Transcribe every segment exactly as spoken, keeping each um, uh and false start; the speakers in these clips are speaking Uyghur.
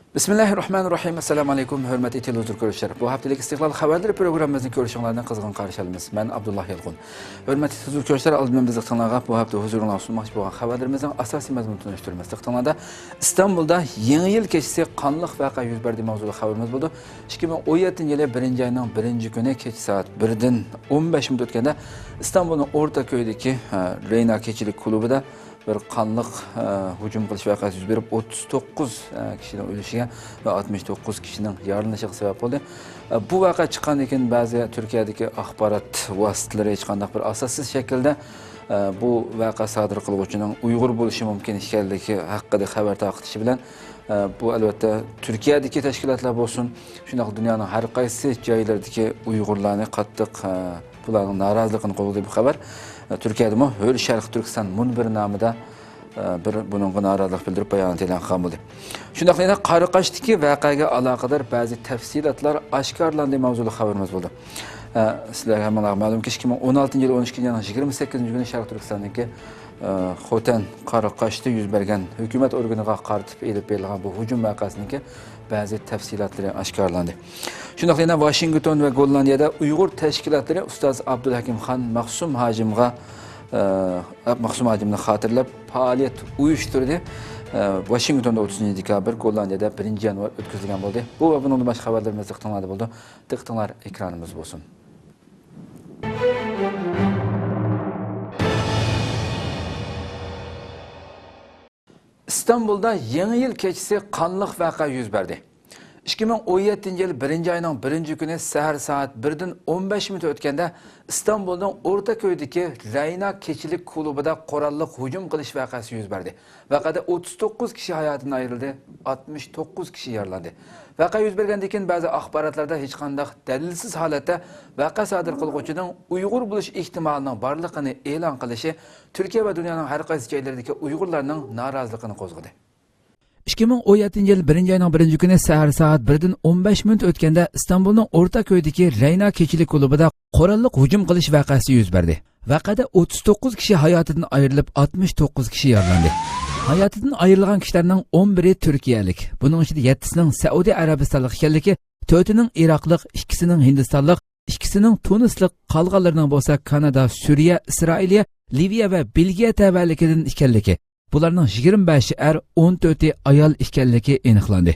بىسمىللاھىررەھمانىررەھىم. ئەسسالامۇ ئەلەيكۇم، ھۆرمەتلىك تېلېۋىزور كۆرۈشلەر. بۇ ھەپتىلىك ئىستىقلال خەۋەرلىرى پروگراممىمىزنى كۆرۈشۈڭلارنى قىزغىن قارشى ئالىمىز. مەن ئابدۇللا يالقۇن. ھۆرمەتلىك تېلېۋىزور كۆرۈشلەر، ئالدى بىلەن بىز دىققىتىڭلارغا بۇ ھەپتە ھۇزۇرۇڭلارغا سۇنماقچى بولغان خەۋەرلىرىمىزنىڭ ئاساسىي مەزمۇنىنى تونۇشتۇرىمىز. دىققىتىڭلاردا ئىستانبۇلدا يېڭى يىل كېچىسى قانلىق ۋەقە يۈز بەردى ماۋزۇلۇق خەۋىرىمىز بولىدۇ. ئىككى مىڭ ئون يەتتىنچى يىلى بىرىنچى ئاينىڭ بىرىنچى كۈنى كەچ سائەت بىردىن ئون بەش مىنۇت ئۆتكەندە ئىستانبۇلنىڭ ئورتاكۆيدىكى، ئە، رەينا كېچىلىك كۇلۇبىدا بىر قانلىق، ئە، ھۇجۇم قىلىش ۋەقەسى يۈز بېرىپ، ئوتتۇز توققۇز، ئە، كىشىنىڭ ئۆلۈشىگە ۋە ئاتمىش توققۇز كىشىنىڭ يارىلىنىشىغا سەۋەب بولدى. ئە، بۇ ۋەقە چىققاندىن كېيىن بەزى تۈركىيەدىكى ئاخبارات ۋاسىتىلىرى ھېچقانداق بىر ئاساسسىز شەكىلدە، ئە، بۇ ۋەقە سادىر قىلغۇچىنىڭ ئۇيغۇر بولۇشى مۇمكىن ئىكەنلىكى ھەققىدە خەۋەر تارقىتىشى بىلەن، ئە، بۇ، ئەلۋەتتە، تۈركىيەدىكى تەشكىلاتلار بولسۇن، شۇنداقلا دۇنيانىڭ ھەر قايسى جايلىرىدىكى ئۇيغۇرلارنى قاتتىق، ئە، بۇلارنىڭ نارازىلىقىنى قوزغىدى بۇ خەۋەر. ئە، تۈركىيەدىمۇ ھۆر شەرق تۈركىستان مۇنبىرى نامىدا، ئە، بىر بۇنىڭغا نارازىلىق بىلدۈرۈپ بايانات ئېلان قىلغان بولدى. شۇنداقلا يەنە قاراقاشتىكى ۋەقەگە ئالاقىدار بەزى تەپسىلاتلار ئاشكارىلاندى ماۋزۇلۇق خەۋىرىمىز بولدى. ئە، سىلەرگە ھەممىڭلارغا مەلۇمكى، ئىككى مىڭ ئون ئالتىنچى يىل ئون ئىككىنچى ئاينىڭ يىگىرمە سەككىزىنچى كۈنى شەرقىي تۈركىستاندىكى، ئە، خوتەن قاراقاشتا يۈز بەرگەن ھۆكۈمەت ئورگىنىغا قارىتىپ ئېلىپ بېرىلغان بۇ ھۇجۇم ۋەقەسىنىڭكى بەزى تەپسىلاتلىرى ئاشكارىلاندى. شۇنداقلا يەنە ۋاشىنگتون ۋە گوللاندىيەدە ئۇيغۇر تەشكىلاتلىرى ئۇستاز ئابدۇلھەكىم خان مەخسۇم ھاجىمغا، ئە، مەخسۇم ھاجىمنى خاتىرىلەپ پائالىيەت ئۇيۇشتۇردى. ئە، ۋاشىنگتوندا ئوتتۇزىنچى دېكابىر، گوللاندىيەدە بىرىنچى يانۋار ئۆتكۈزۈلگەن بولدى. بۇ ۋە بۇنىڭدىن باشقا خەۋەرلىرىمىز دىققىتىڭلاردا بولىدۇ. دىققىتىڭلار ئېكرانىمىزدا بولسۇن. ئىستانبۇلدا يېڭى يىل كېچىسى قانلىق ۋەقە يۈز بەردى. ئىككى مىڭ ئون يەتتىنچى يىل بىرىنچى ئاينىڭ بىرىنچى كۈنى سەھەر سائەت بىردىن ئون بەش مىنۇت ئۆتكەندە، ئىستانبۇلنىڭ ئورتاكۆيدىكى رەينا كېچىلىك كۇلۇبىدا قوراللىق ھۇجۇم قىلىش ۋەقەسى يۈز بەردى. ۋەقەدە ئوتتۇز توققۇز كىشى ھاياتىدىن ئايرىلدى، ئاتمىش توققۇز كىشى يارىلاندى. ۋەقە يۈز بەرگەندىن كېيىن بەزى ئاخباراتلاردا ھېچقانداق دەلىلسىز ھالەتتە ۋەقە سادىر قىلغۇچىنىڭ ئۇيغۇر بولۇش ئېھتىمالىنىڭ بارلىقىنى ئېلان قىلىشى تۈركىيە ۋە دۇنيانىڭ ھەر قايسى جايلىرىدىكى ئۇيغۇرلارنىڭ نارازىلىقىنى قوزغىدى. ئىككى مىڭ ئون يەتتىنچى يىل بىرىنچى ئاينىڭ بىرىنچى كۈنى سەھەر سائەت بىردىن ئون بەش مىنۇت ئۆتكەندە، ئىستانبۇلنىڭ ئورتاكۆيدىكى رەينا كېچىلىك كۇلۇبىدا قوراللىق ھۇجۇم قىلىش ۋەقەسى يۈز بەردى. ۋەقەدە ئوتتۇز توققۇز كىشى ھاياتىدىن ئايرىلىپ، ئاتمىش توققۇز كىشى يارىلاندى. ھاياتىدىن ئايرىلغان كىشىلەرنىڭ ئون بىرى تۈركىيەلىك، بۇنىڭ ئىچىدە يەتتىسىنىڭ سەئۇدى ئەرەبىستانلىق ئىكەنلىكى، تۆتىنىڭ ئىراقلىق، ئىككىسىنىڭ ھىندىستانلىق، ئىككىسىنىڭ تۇنىسلىق، قالغانلىرىنىڭ بولسا كانادا، سۈرىيە، ئىسرائىلىيە، لىۋىيە ۋە بېلگىيە تەۋەلىكىدىن ئىكەنلىكى، بۇلارنىڭ يىگىرمە بەشى ئەر، ئون تۆتى ئايال ئىكەنلىكى ئېنىقلاندى.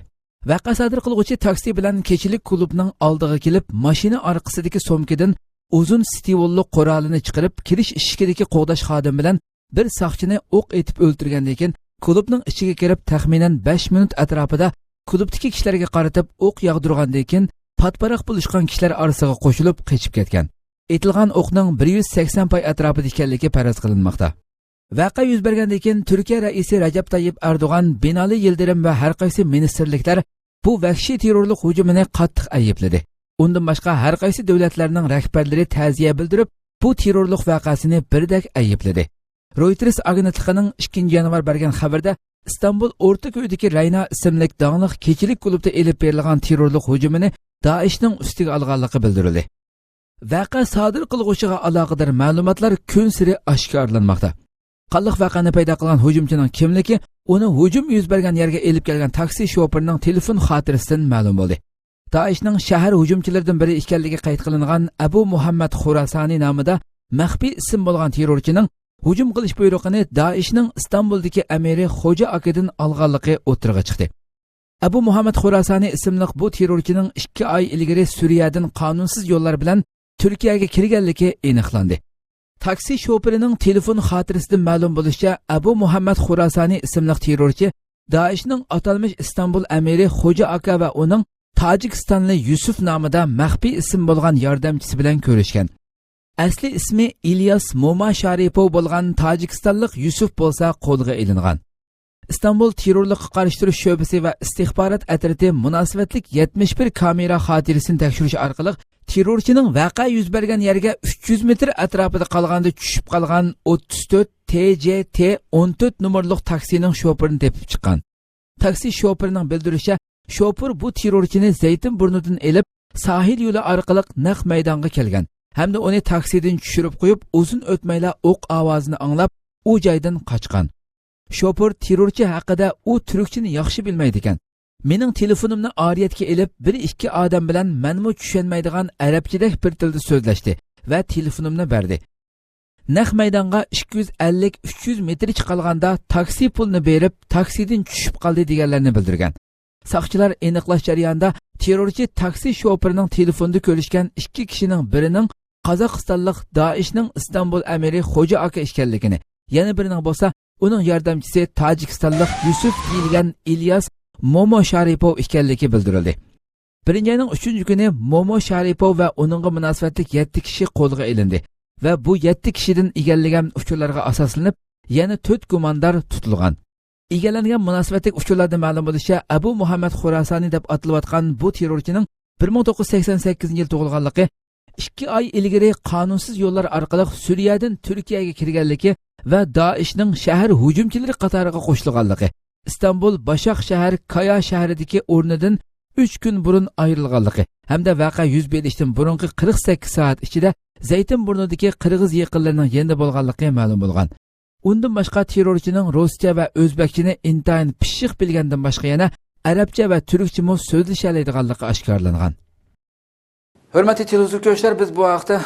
ۋەقە سادىر قىلغۇچى تاكسى بىلەن كېچىلىك كۇلۇبنىڭ ئالدىغا كېلىپ، ماشىنا ئارقىسىدىكى سومكىدىن ئۇزۇن ستىۋوللۇق قورالىنى چىقىرىپ، كىرىش ئىشىكىدىكى قوغداش خادىمى بىلەن بىر ساقچىنى ئوق ئېتىپ ئۆلتۈرگەندىن كېيىن، كۇلۇبنىڭ ئىچىگە كىرىپ، تەخمىنەن بەش مىنۇت ئەتراپىدا كۇلۇبتىكى كىشىلەرگە قارىتىپ ئوق ياغدۇرغاندىن كېيىن، پاتىپاراق بولۇشقان كىشىلەر ئارىسىغا قوشۇلۇپ قېچىپ كەتكەن. ئېتىلغان ئوقنىڭ بىر يۈز سەكسەن پاي ئەتراپىدا ئىكەنلىكى پەرەز قىلىنماقتا. ۋەقە يۈز بەرگەندىن كېيىن، تۈركىيە رەئىسى رەجەپ تايىپ ئەردوغان، بىنالى يىلدىرىم ۋە ھەر قايسى مىنىستىرلىكلەر بۇ ۋەھشىي تېررورلۇق ھۇجۇمىنى قاتتىق ئەيىبلىدى. ئۇندىن باشقا، ھەر قايسى دۆلەتلەرنىڭ رەھبەرلىرى تەزىيە بىلدۈرۈپ، بۇ تېررورلۇق ۋەقەسىنى بىردەك ئەيىبلىدى. رويتېرس ئاگېنتلىقىنىڭ ئىككىنچى يانۋار بەرگەن خەۋىرىدە، ئىستانبۇل ئورتاكۆيدىكى رەينا ئىسىملىك داڭلىق كېچىلىك كۇلۇبتا ئېلىپ بېرىلغان تېررورلۇق ھۇجۇمىنى دائىشنىڭ ئۈستىگە ئالغانلىقى بىلدۈرۈلدى. ۋەقە سادىر قىلغۇچىغا ئالاقىدار مەلۇماتلار كۈنسېرى ئاشكارىلانماقتا. قانلىق ۋەقەنى پەيدا قىلغان ھۇجۇمچىنىڭ كىملىكى ئۇنى ھۇجۇم يۈز بەرگەن يەرگە ئېلىپ كەلگەن تاكسى شوپۇرىنىڭ تېلېفون خاتىرىسىدىن مەلۇم بولدى. دائىشنىڭ شەھەر ھۇجۇمچىلىرىدىن بىرى ئىكەنلىكى قەيت قىلىنغان ئەبۇ مۇھەممەد خۇراسانى نامىدا مەخپىي ئىسىم بولغان تېررورچىنىڭ ھۇجۇم قىلىش بۇيرۇقىنى دائىشنىڭ ئىستانبۇلدىكى ئەمىرى خوجا ئاكىدىن ئالغانلىقى ئوتتۇرىغا چىقتى. ئەبۇ مۇھەممەد خۇراسانى ئىسىملىق بۇ تېررورچىنىڭ ئىككى ئاي ئىلگىرى سۈرىيەدىن قانۇنسىز يوللار بىلەن تۈركىيەگە كىرگەنلىكى ئېنىقلاندى. تاكسى شوپۇرىنىڭ تېلېفون خاتىرىسىدىن مەلۇم بولۇشىچە، ئەبۇ مۇھەممەد خۇراسانى ئىسىملىق تېررورچى دائىشنىڭ ئاتالمىش ئىستانبۇل ئەمىرى خوجا ئاكا ۋە ئۇنىڭ تاجىكىستانلى يۈسۈف نامىدا مەخپىي ئىسىم بولغان ياردەمچىسى بىلەن كۆرۈشكەن. ئەسلى ئىسمى ئىلياس موما شارىپوۋ بولغان تاجىكىستانلىق يۈسۈف بولسا قولغا ئېلىنغان. ئىستانبۇل تېررورلۇققا قارشى تۇرۇش شۆبىسى ۋە ئىستىخبارات ئەترىتى مۇناسىۋەتلىك يەتمىش بىر كامېرا خاتىرىسىنى تەكشۈرۈش ئارقىلىق، تېررورچىنىڭ ۋەقە يۈز بەرگەن يەرگە ئۈچ يۈز مېتىر ئەتراپىدا قالغاندا چۈشۈپ قالغان ئوتتۇز تۆت تې جې تې ئون تۆت نومۇرلۇق تاكسىنىڭ شوپۇرىنى تېپىپ چىققان. تاكسى شوپۇرىنىڭ بىلدۈرۈشىچە، شوپۇر بۇ تېررورچىنى زەيتىن بۇرنىدىن ئېلىپ، ساھىل يولى ئارقىلىق نەق مەيدانغا كەلگەن ھەمدە ئۇنى تاكسىدىن چۈشۈرۈپ قويۇپ، ئۇزۇن ئۆتمەيلا ئوق ئاۋازىنى ئاڭلاپ، ئۇ جايدىن قاچقان. شوپۇر تېررورچى ھەققىدە، ئۇ تۈركچىنى ياخشى بىلمەيدىكەن. مېنىڭ تېلېفونۇمنى ئارىيەتكە ئېلىپ، بىر ئىككى ئادەم بىلەن مەنمۇ چۈشەنمەيدىغان ئەرەبچىدەك بىر تىلدا سۆزلەشتى ۋە تېلېفونۇمنى بەردى. نەق مەيدانغا ئىككى يۈز ئەللىك، ئۈچ يۈز مېتىرچە قالغاندا تاكسى پۇلىنى بېرىپ، تاكسىدىن چۈشۈپ قالدى دېگەنلەرنى بىلدۈرگەن. ساقچىلار ئېنىقلاش جەريانىدا تېررورچى تاكسى شوپۇرىنىڭ تېلېفوندا كۆرۈشكەن ئىككى كىشىنىڭ بىرىنىڭ قازاقىستانلىق دائىشنىڭ ئىستانبۇل ئەمىرى خوجا ئاكا ئىكەنلىكىنى، يەنە بىرىنىڭ بولسا ئۇنىڭ ياردەمچىسى تاجىكىستانلىق يۈسۈپ دېيىلگەن ئىلياس مومو شارىپوۋ ئىكەنلىكى بىلدۈرۈلدى. بىرىنچى ئاينىڭ ئۈچىنچى كۈنى مومو شارىپوۋ ۋە ئۇنىڭغا مۇناسىۋەتلىك يەتتە كىشى قولغا ئېلىندى ۋە بۇ يەتتە كىشىدىن ئىگىلىگەن ئۇچۇرلارغا ئاساسلىنىپ، يەنە تۆت گۇماندار تۇتۇلغان. ئىگىلەنگەن مۇناسىۋەتلىك ئۇچۇرلاردا مەلۇم بولۇشىچە، ئەبۇ مۇھەممەد خوراسانى دەپ ئاتىلىۋاتقان بۇ تېررورچىنىڭ بىر مىڭ توققۇز يۈز سەكسەن سەككىزىنچى يىل تۇغۇلغانلىقى، ئىككى ئاي ئىلگىرى قانۇنسىز يوللار ئارقىلىق سۈرىيەدىن تۈركىيەگە كىرگەنلىكى ۋە دائىشنىڭ شەھەر ھۇجۇمچىلىرى قاتارىغا قوشۇلغانلىقى، ئىستانبۇل باشاق شەھەر كايا شەھىرىدىكى ئورنىدىن ئۈچ كۈن بۇرۇن ئايرىلغانلىقى ھەمدە ۋەقە يۈز بېرىشتىن بۇرۇنقى قىرىق سەككىز سائەت ئىچىدە زەيتىنبۇرنىدىكى قىرغىز يېقىنلىرىنىڭ يېنىدا بولغانلىقى مەلۇم بولغان. ئۇندىن باشقا، تېررورچىنىڭ رۇسچە ۋە ئۆزبەكچىنى ئىنتايىن پىششىق بىلگەندىن باشقا، يەنە ئەرەبچە ۋە تۈركچىمۇ سۆزلىشەلەيدىغانلىقى ئاشكارىلانغان. ھۆرمەتلىك تېلېۋىزور كۆرۈشلەر، بىز بۇ ھەقتە،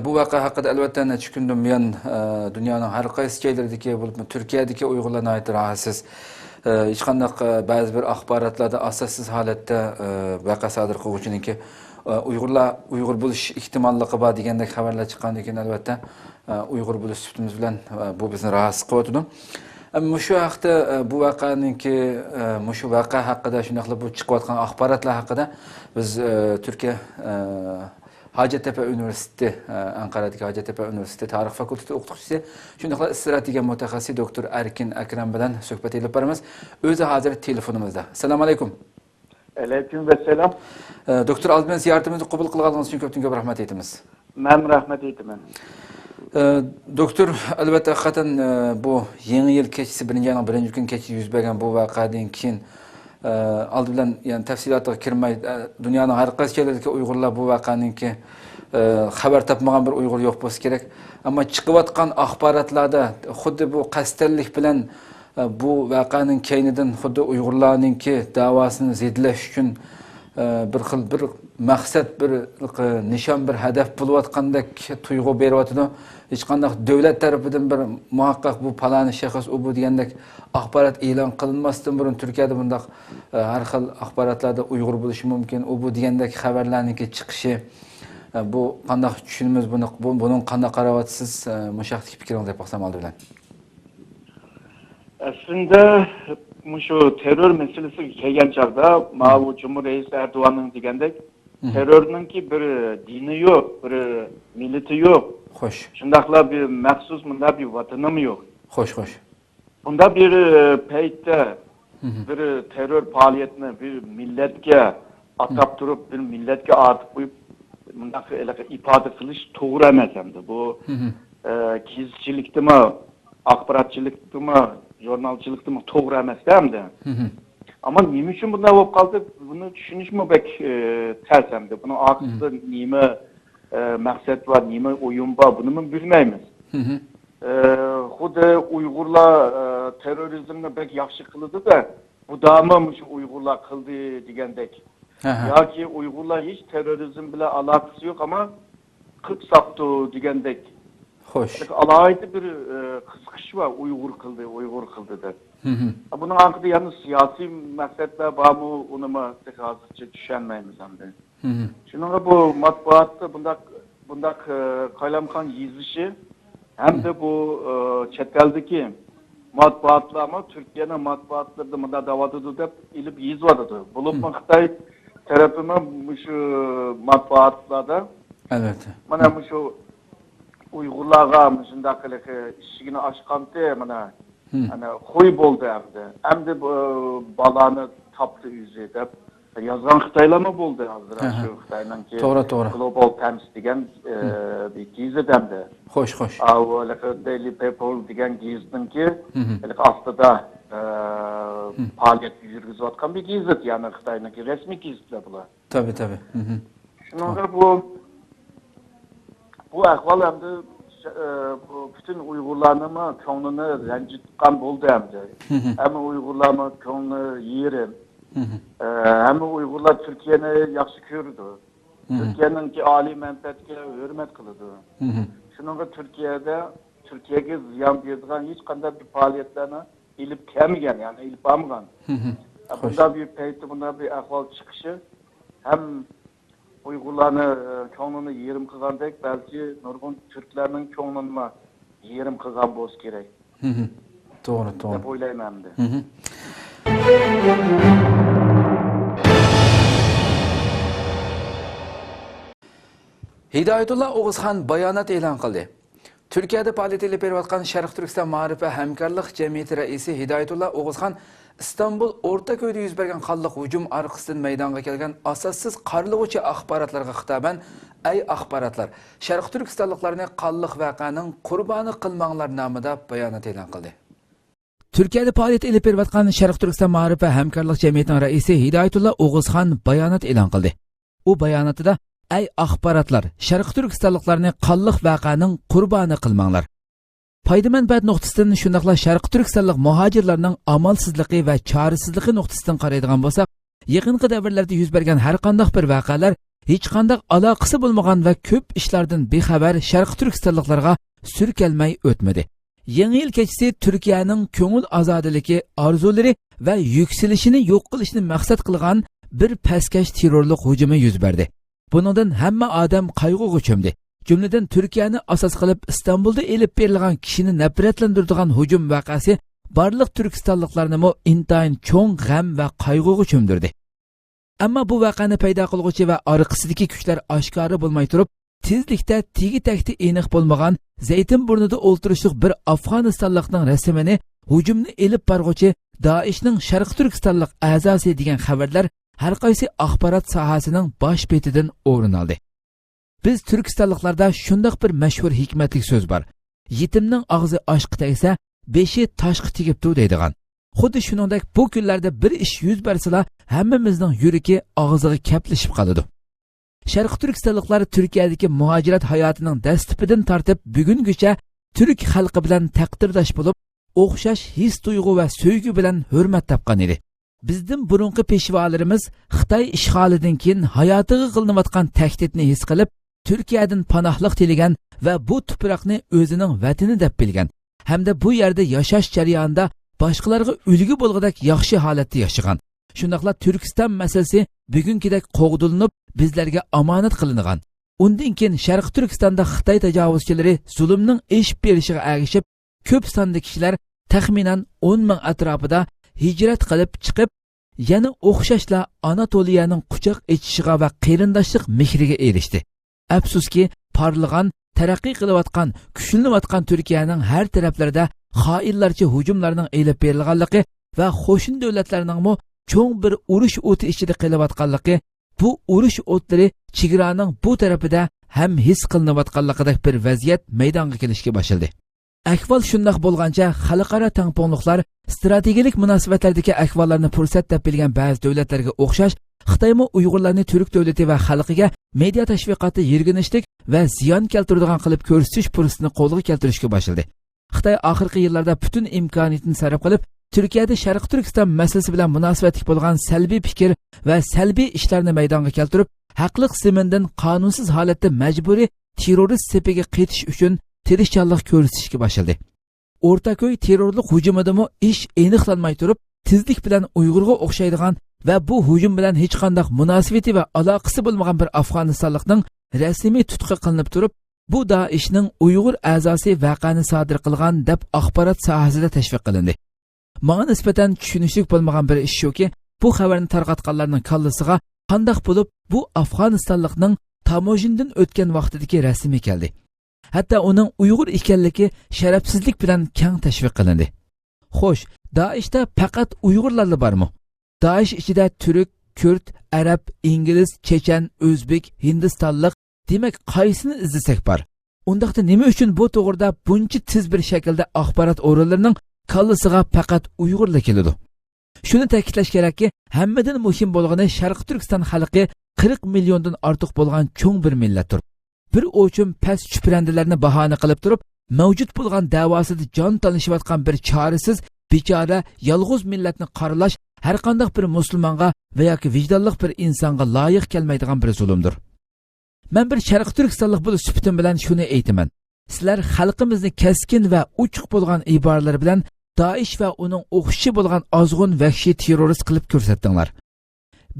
بۇ ۋەقە ھەققىدە ئەلۋەتتە نەچچە كۈندىن بۇيان، دۇنيانىڭ ھەر قايسى جايلىرىدىكى، بولۇپمۇ تۈركىيەدىكى ئۇيغۇرلار ناھايىتى راھەتسىز. ھېچقانداق، بەزى بىر ئاخباراتلاردا ئاساسسىز ھالەتتە، ۋەقە سادىر قىلغۇچىنىڭكى، ئۇيغۇرلار، ئۇيغۇر بولۇش ئېھتىماللىقى بار دېگەندەك خەۋەرلەر چىققاندىن كېيىن، ئەلۋەتتە، ئۇيغۇر بولۇش سۈپىتىمىز بىلەن، بۇ بىزنى راھەتسىز قىلىۋاتىدۇ. مۇشۇ ھەقتە، بۇ ۋەقەنىڭكى، مۇشۇ ۋەقە ھەققىدە، شۇنداقلا بۇ چىقىۋاتقان ئاخباراتلار ھەققىدە بىز، تۈركىيە، ھاجەتتەپە ئۇنىۋېرسىتېتى، ئەنقەرەدىكى ھاجەتتەپە ئۇنىۋېرسىتېتى تارىخ فاكۇلتېتى ئوقۇتقۇچىسى، شۇنداقلا ئىستراتېگىيە مۇتەخەسسىسى دوكتور ئەركىن ئەكرەم بىلەن سۆھبەت ئېلىپ بارىمىز. ئۆزى ھازىر تېلېفونىمىزدا. ئەسسالامۇ ئەلەيكۇم. ئەلەيكۇم ئەسسالام. ئە، دوكتور، ئالدى بىلەن زىيارىتىمىزنى قوبۇل قىلغانلىقىڭىز ئۈچۈن كۆپتىن كۆپ رەھمەت ئېيتىمىز. مەن رەھمەت ئېيتىمەن. ئە، دوكتور، ئەلۋەتتە، ھەقىقەتەن، ئە، بۇ يېڭى يىل كېچىسى، بىرىنچى ئاينىڭ بىرىنچى كۈنى كېچىسى يۈز بەرگەن بۇ ۋەقەدىن كېيىن، ئە، ئالدى بىلەن، يەنى تەپسىلاتىغا كىرمەي، ئە، دۇنيانىڭ ھەر قايسى جايلىرىدىكى ئۇيغۇرلار بۇ ۋەقەنىڭكى، ئە، خەۋەر تاپمىغان بىر ئۇيغۇر يوق بولسا كېرەك. ئەمما چىقىۋاتقان ئاخباراتلاردا خۇددى بۇ قەستەنلىك بىلەن بۇ ۋەقەنىڭ كەينىدىن خۇددى ئۇيغۇرلارنىڭكى دەۋاسىنى زېدىلەش ئۈچۈن، بىر خىل، بىر مەقسەت، بىر نىشان، بىر ھەدەپ بولۇۋاتقاندەك تۇيغۇ بېرىۋاتىدۇ. ھېچقانداق دۆلەت تەرىپىدىن بىر مۇھەققەق بۇ پالانى شەخس، ئۇ بۇ دېگەندەك ئاخبارات ئېلان قىلىنماستىن بۇرۇن، تۈركىيەدە بۇنداق، ھەر خىل ئاخباراتلاردا ئۇيغۇر بولۇشى مۇمكىن، ئۇ بۇ دېگەندەك خەۋەرلەرنىڭكى چىقىشى، بۇ قانداق چۈشىنىمىز بۇنى، بۇ، بۇنىڭغا قانداق قاراۋاتىسىز؟ مۇشۇ ھەقتىكى پىكرىڭىزنى ئېيتىپ باقسام ئالدى بىلەن. ئەسلىندە، مۇشۇ تېررور مەسىلىسىگە كەلگەن چاغدا، ماۋۇ جۇمھۇر رەئىسى ئەردوغاننىڭ دېگەندەك، تېررورنىڭكى بىر دىنى يوق، بىر مىللىتى يوق. خوش. شۇنداقلا بىر مەخسۇس مۇنداق بىر ۋەتىنىمۇ يوق. خوش، خوش. بۇنداق بىر، ئە، پەيتتە بىر تېررور پائالىيەتنى بىر مىللەتكە ئاتاپ تۇرۇپ، بىر مىللەتكە ئارتىپ قويۇپ، مۇنداق ھېلىقى ئىپادە قىلىش توغرا ئەمەس ئەمدى. بۇ، ئە، گېزىتچىلىكتىمۇ، ئاخباراتچىلىقتىمۇ، ژۇرنالچىلىقتىمۇ توغرا ئەمەس-دە ئەمدى. ئەمما نېمە ئۈچۈن بۇنداق بولۇپ قالدى، بۇنى چۈشىنىشمۇ بەك، ئە، تەس ئەمدى. بۇنىڭ ئارقىسىدا نېمە، ئە، مەقسەت بار، نېمە ئويۇن بار، بۇنىمۇ بىلمەيمىز. ئە، خۇددى ئۇيغۇرلار، ئە، تېررورىزمنى بەك ياخشى قىلىدۇ-دە، بۇدامۇ مۇشۇ ئۇيغۇرلار قىلدى دېگەندەك. ياكى ئۇيغۇرلار ھېچ تېررورىزم بىلەن ئالاقىسى يوق، ئەمما قىلىپ ساپتۇ دېگەندەك. خوش. ئالاھىدە بىر، ئە، قىزىقىش بار، ئۇيغۇر قىلدى، ئۇيغۇر قىلدى دەپ. بۇنىڭ ئارقىدا يەنە سىياسىي مەقسەتلەر بارمۇ، ئۇنىمۇ تېخى ھازىرچە چۈشەنمەيمىز ئەمدى. شۇنىڭغا بۇ مەتبۇئاتتا بۇنداق، بۇنداق، ئە، قايلامقان يېزىشى ھەمدە بۇ، ئە، چەت ئەلدىكى مەتبۇئاتلارمۇ تۈركىيەنىڭ مەتبۇئاتلىرىدا مۇنداق دەۋاتىدۇ دەپ ئېلىپ يېزىۋاتىدۇ. بولۇپمۇ خىتاي تەرىپىمۇ مۇشۇ مەتبۇئاتلاردا، ئەلۋەتتە، مانا مۇشۇ ئۇيغۇرلارغا مۇشۇنداق ھېلىقى ئىشىكنى ئاچقانتى، مانا، ئەنە، خوي بولدى ئەمدى. ئەمدى بۇ بالانى تاپتى ئۆزى دەپ يازغان خىتايلارمۇ بولدى ھازىر. شۇ خىتاينىڭكى، توغرا، توغرا، گلوبال تايمس دېگەن، ئە، بىر گېزىت ئەمدى. خوش، خوش. ئاۋۇ ھېلىقى دەيلى پېپل دېگەن گېزىتنىڭكى ھېلىقى ئاستىدا، ئە، پائالىيەت يۈرگۈزۈۋاتقان بىر گېزىت، يەنى خىتاينىڭكى رەسمىي گېزىتلەر بۇلار. تەبىئىي، تەبىئىي. شۇنىڭغا بۇ، بۇ ئەھۋال ئەمدى، ئە، بۇ پۈتۈن ئۇيغۇرلارنىمۇ كۆڭلىنى رەنجىتقان بولدى ئەمدى. ھەممە ئۇيغۇرلارمۇ كۆڭلى يېرىم. ئە، ھەممە ئۇيغۇرلار تۈركىيەنى ياخشى كۆرىدۇ. تۈركىيەنىڭكى ئالىي مەنپەئەتكە ھۆرمەت قىلىدۇ. شۇنىڭغا تۈركىيەدە، تۈركىيەگە زىيان بېرىدىغان ھېچقانداق بىر پائالىيەتلەرنى ئېلىپ كەلمىگەن، يەنى ئېلىپ بارمىغان. ئە، بۇنداق بىر پەيتتە بۇنداق بىر ئەھۋال چىقىشى ھەم ئۇيغۇرلارنى، ئە، كۆڭلىنى يېرىم قىلغاندەك، بەلكى نۇرغۇن تۈركلەرنىڭ كۆڭلىنىمۇ يېرىم قىلغان بولسا كېرەك توغرا، توغرا. دەپ ئويلايمەن ئەمدى. ھىدايەتۇللا ئوغۇزخان بايانات ئېلان قىلدى. تۈركىيەدە پائالىيەت ئېلىپ بېرىۋاتقان شەرقىي تۈركىستان مائارىپ ۋە ھەمكارلىق جەمئىيىتى رەئىسى ھىدايەتۇللا ئوغۇزخان ئىستانبۇل ئورتاكۆيدە يۈز بەرگەن قانلىق ھۇجۇم ئارقىسىدىن مەيدانغا كەلگەن ئاساسسىز قارلىغۇچى ئاخباراتلارغا خىتابەن، ئەي ئاخباراتلار، شەرقىي تۈركىستانلىقلارنى قانلىق ۋەقەنىڭ قۇربانى قىلماڭلار نامىدا بايانات ئېلان قىلدى. تۈركىيەدە پائالىيەت ئېلىپ بېرىۋاتقان شەرقىي تۈركىستان مائارىپ ۋە ھەمكارلىق جەمئىيىتىنىڭ رەئىسى ھىدايەتۇللا ئوغۇزخان بايانات ئېلان قىلدى. ئۇ باياناتىدا، ئەي ئاخباراتلار، شەرقىي تۈركىستانلىقلارنى قانلىق ۋەقەنىڭ قۇربانى قىلماڭلار. پايدا مەنپەئەت نۇقتىسىدىن، شۇنداقلا شەرقىي تۈركىستانلىق مۇھاجىرلارنىڭ ئامالسىزلىقى ۋە چارىسىزلىقى نۇقتىسىدىن قارايدىغان بولساق، يېقىنقى دەۋرلەردە يۈز بەرگەن ھەرقانداق بىر ۋەقەلەر ھېچقانداق ئالاقىسى بولمىغان ۋە كۆپ ئىشلاردىن بىخەۋەر شەرقىي تۈركىستانلىقلارغا سۈركەلمەي ئۆتمىدى. يېڭى يىل كېچىسى تۈركىيەنىڭ كۆڭۈل ئازادىلىكى ئارزۇلىرى ۋە يۈكسىلىشىنى يوق قىلىشنى مەقسەت قىلغان بىر پەسكەش تېررورلۇق ھۇجۇمى يۈز بەردى. بۇنىڭدىن ھەممە ئادەم قايغۇغا چۆمدى. جۈملىدىن تۈركىيەنى ئاساس قىلىپ ئىستانبۇلدا ئېلىپ بېرىلغان كىشىنى نەپرەتلەندۈرىدىغان ھۇجۇم ۋەقەسى بارلىق تۈركىستانلىقلارنىمۇ ئىنتايىن چوڭ غەم ۋە قايغۇغا چۆمدۈردى. ئەمما بۇ ۋەقەنى پەيدا قىلغۇچى ۋە ئارقىسىدىكى كۈچلەر ئاشكارا بولماي تۇرۇپ، تېزلىكتە تېگى تەكتى ئېنىق بولمىغان زەيتىنبۇرنىدا ئولتۇرۇشلۇق بىر ئافغانىستانلىقنىڭ رەسىمىنى ھۇجۇمنى ئېلىپ بارغۇچى دائىشنىڭ شەرقىي تۈركىستانلىق ئەزاسى دېگەن خەۋەرلەر ھەرقايسى ئاخبارات ساھەسىنىڭ باش بېتىدىن ئورۇن ئالدى. بىز تۈركىستانلىقلاردا شۇنداق بىر مەشھۇر ھېكمەتلىك سۆز بار: «يېتىمنىڭ ئاغزى ئاشقا تەگسە، بېشى تاشقا تېگىپتۇ» دەيدىغان. خۇددى شۇنىڭدەك بۇ كۈنلەردە بىر ئىش يۈز بەرسىلا، ھەممىمىزنىڭ يۈرىكى ئاغزىغا كەپلىشىپ قالىدۇ. شەرقىي تۈركىستانلىقلار تۈركىيەدىكى مۇھاجىرەت ھاياتىنىڭ دەسلىپىدىن تارتىپ بۈگۈنگىچە تۈرك خەلقى بىلەن تەقدىرداش بولۇپ، ئوخشاش ھېس-تۇيغۇ ۋە سۆيگۈ بىلەن ھۆرمەت تاپقان ئىدى. بىزدىن بۇرۇنقى پېشۋالىرىمىز خىتاي ئىشغالىدىن كېيىن ھاياتىغا قىلىنىۋاتقان تەھدىتنى ھېس قىلىپ، تۈركىيەدىن پاناھلىق تىلىگەن ۋە بۇ تۇپراقنى ئۆزىنىڭ ۋەتىنى دەپ بىلگەن ھەمدە بۇ يەردە ياشاش جەريانىدا باشقىلارغا ئۈلگە بولغۇدەك ياخشى ھالەتتە ياشىغان. شۇنداقلا تۈركىستان مەسىلىسى بۈگۈنكىدەك قوغدىلىنىپ، بىزلەرگە ئامانەت قىلىنغان. ئۇندىن كېيىن شەرقىي تۈركىستاندا خىتاي تاجاۋۇزچىلىرى زۇلۇمنىڭ ئېشىپ بېرىشىغا ئەگىشىپ، كۆپ ساندا كىشىلەر، تەخمىنەن ئون مىڭ ئەتراپىدا ھىجرەت قىلىپ چىقىپ، يەنە ئوخشاشلا ئاناتولىيەنىڭ قۇچاق ئېچىشىغا ۋە قېرىنداشلىق مېھرىگە ئېرىشتى. ئەپسۇسكى، پارلىغان، تەرەققىي قىلىۋاتقان، كۈچلىنىۋاتقان تۈركىيەنىڭ ھەر تەرەپلىرىدە خائىنلارچە ھۇجۇملارنىڭ ئېلىپ بېرىلغانلىقى ۋە قوشنا دۆلەتلەرنىڭمۇ چوڭ بىر ئۇرۇش ئوتى ئىچىدە قېلىۋاتقانلىقى، بۇ ئۇرۇش ئوتلىرى چېگرانىڭ بۇ تەرىپىدە ھەم ھېس قىلىنىۋاتقانلىقىدەك بىر ۋەزىيەت مەيدانغا كېلىشكە باشلىدى. ئەھۋال شۇنداق بولغانچە، خەلقئارا تەڭپۇڭلۇقلار، ئىستراتېگىيەلىك مۇناسىۋەتلەردىكى ئەھۋاللارنى پۇرسەت دەپ بىلگەن بەزى دۆلەتلەرگە ئوخشاش، خىتايمۇ ئۇيغۇرلارنى تۈرك دۆلىتى ۋە خەلقىگە مېدىيا تەشۋىقاتتا يىرگىنچلىك ۋە زىيان كەلتۈرىدىغان قىلىپ كۆرسىتىش پۇرسىتىنى قولغا كەلتۈرۈشكە باشلىدى. خىتاي ئاخىرقى يىللاردا پۈتۈن ئىمكانىيىتىنى سەرپ قىلىپ، تۈركىيەدە شەرقىي تۈركىستان مەسىلىسى بىلەن مۇناسىۋەتلىك بولغان سەلبىي پىكىر ۋە سەلبىي ئىشلارنى مەيدانغا كەلتۈرۈپ، ھەقلىق زېمىندىن قانۇنسىز ھالەتتە مەجبۇرىي تېررورىست سېپىگە قېتىش ئۈچۈن تىرىشچانلىق كۆرسىتىشكە باشلىدى. ئورتاكۆي تېررورلۇق ھۇجۇمىدىمۇ ئىش ئېنىقلانماي تۇرۇپ، تېزلىك بىلەن ئۇيغۇرغا ئوخشايدىغان ۋە بۇ ھۇجۇم بىلەن ھېچقانداق مۇناسىۋىتى ۋە ئالاقىسى بولمىغان بىر ئافغانىستانلىقنىڭ رەسمىي تۇتقا قىلىنىپ تۇرۇپ، بۇ دائىشنىڭ ئۇيغۇر ئەزاسى ۋەقەنى سادىر قىلغان دەپ ئاخبارات ساھەسىدە تەشۋىق قىلىندى. ماڭا نىسبەتەن چۈشىنىشلىك بولمىغان بىر ئىش شۇكى، بۇ خەۋەرنى تارقاتقانلارنىڭ كاللىسىغا قانداق بولۇپ بۇ ئافغانىستانلىقنىڭ تاموژنىدىن ئۆتكەن ۋاقتىدىكى رەسىمى كەلدى. ھەتتا ئۇنىڭ ئۇيغۇر ئىكەنلىكى شەرەپسىزلىك بىلەن كەڭ تەشۋىق قىلىندى. خوش، دائىشتا پەقەت ئۇيغۇرلارلا بارمۇ؟ دائىش ئىچىدە تۈرك، كۈرد، ئەرەب، ئىنگلىز، چېچەن، ئۆزبېك، ھىندىستانلىق، دېمەك، قايسىنى ئىزدىسەك بار. ئۇنداقتا نېمە ئۈچۈن بۇ توغرىدا بۇنچە تېز بىر شەكىلدە ئاخبارات ئورۇنلىرىنىڭ كاللىسىغا پەقەت ئۇيغۇرلا كېلىدۇ؟ شۇنى تەكىتلەش كېرەككى، ھەممىدىن مۇھىم بولغىنى شەرقىي تۈركىستان خەلقى قىرىق مىليوندىن ئارتۇق بولغان چوڭ بىر مىللەتتۇر. بىر ئوچۇم پەس چۈپرەندىلەرنى باھانە قىلىپ تۇرۇپ، مەۋجۇت بولغان دەۋاسىدا جان تالىشىۋاتقان بىر چارىسىز، بىچارە، يالغۇز مىللەتنى قارىلاش ھەرقانداق بىر مۇسۇلمانغا ۋە ياكى ۋىجدانلىق بىر ئىنسانغا لايىق كەلمەيدىغان بىر زۇلۇمدۇر. مەن بىر شەرقىي تۈركىستانلىق بولۇش سۈپىتىم بىلەن شۇنى ئېيتىمەن. سىلەر خەلقىمىزنى كەسكىن ۋە ئوچۇق بولغان ئىبارىلەر بىلەن دائىش ۋە ئۇنىڭ ئوخشىشى بولغان ئازغۇن ۋەھشىي تېررورىست قىلىپ كۆرسەتتىڭلار.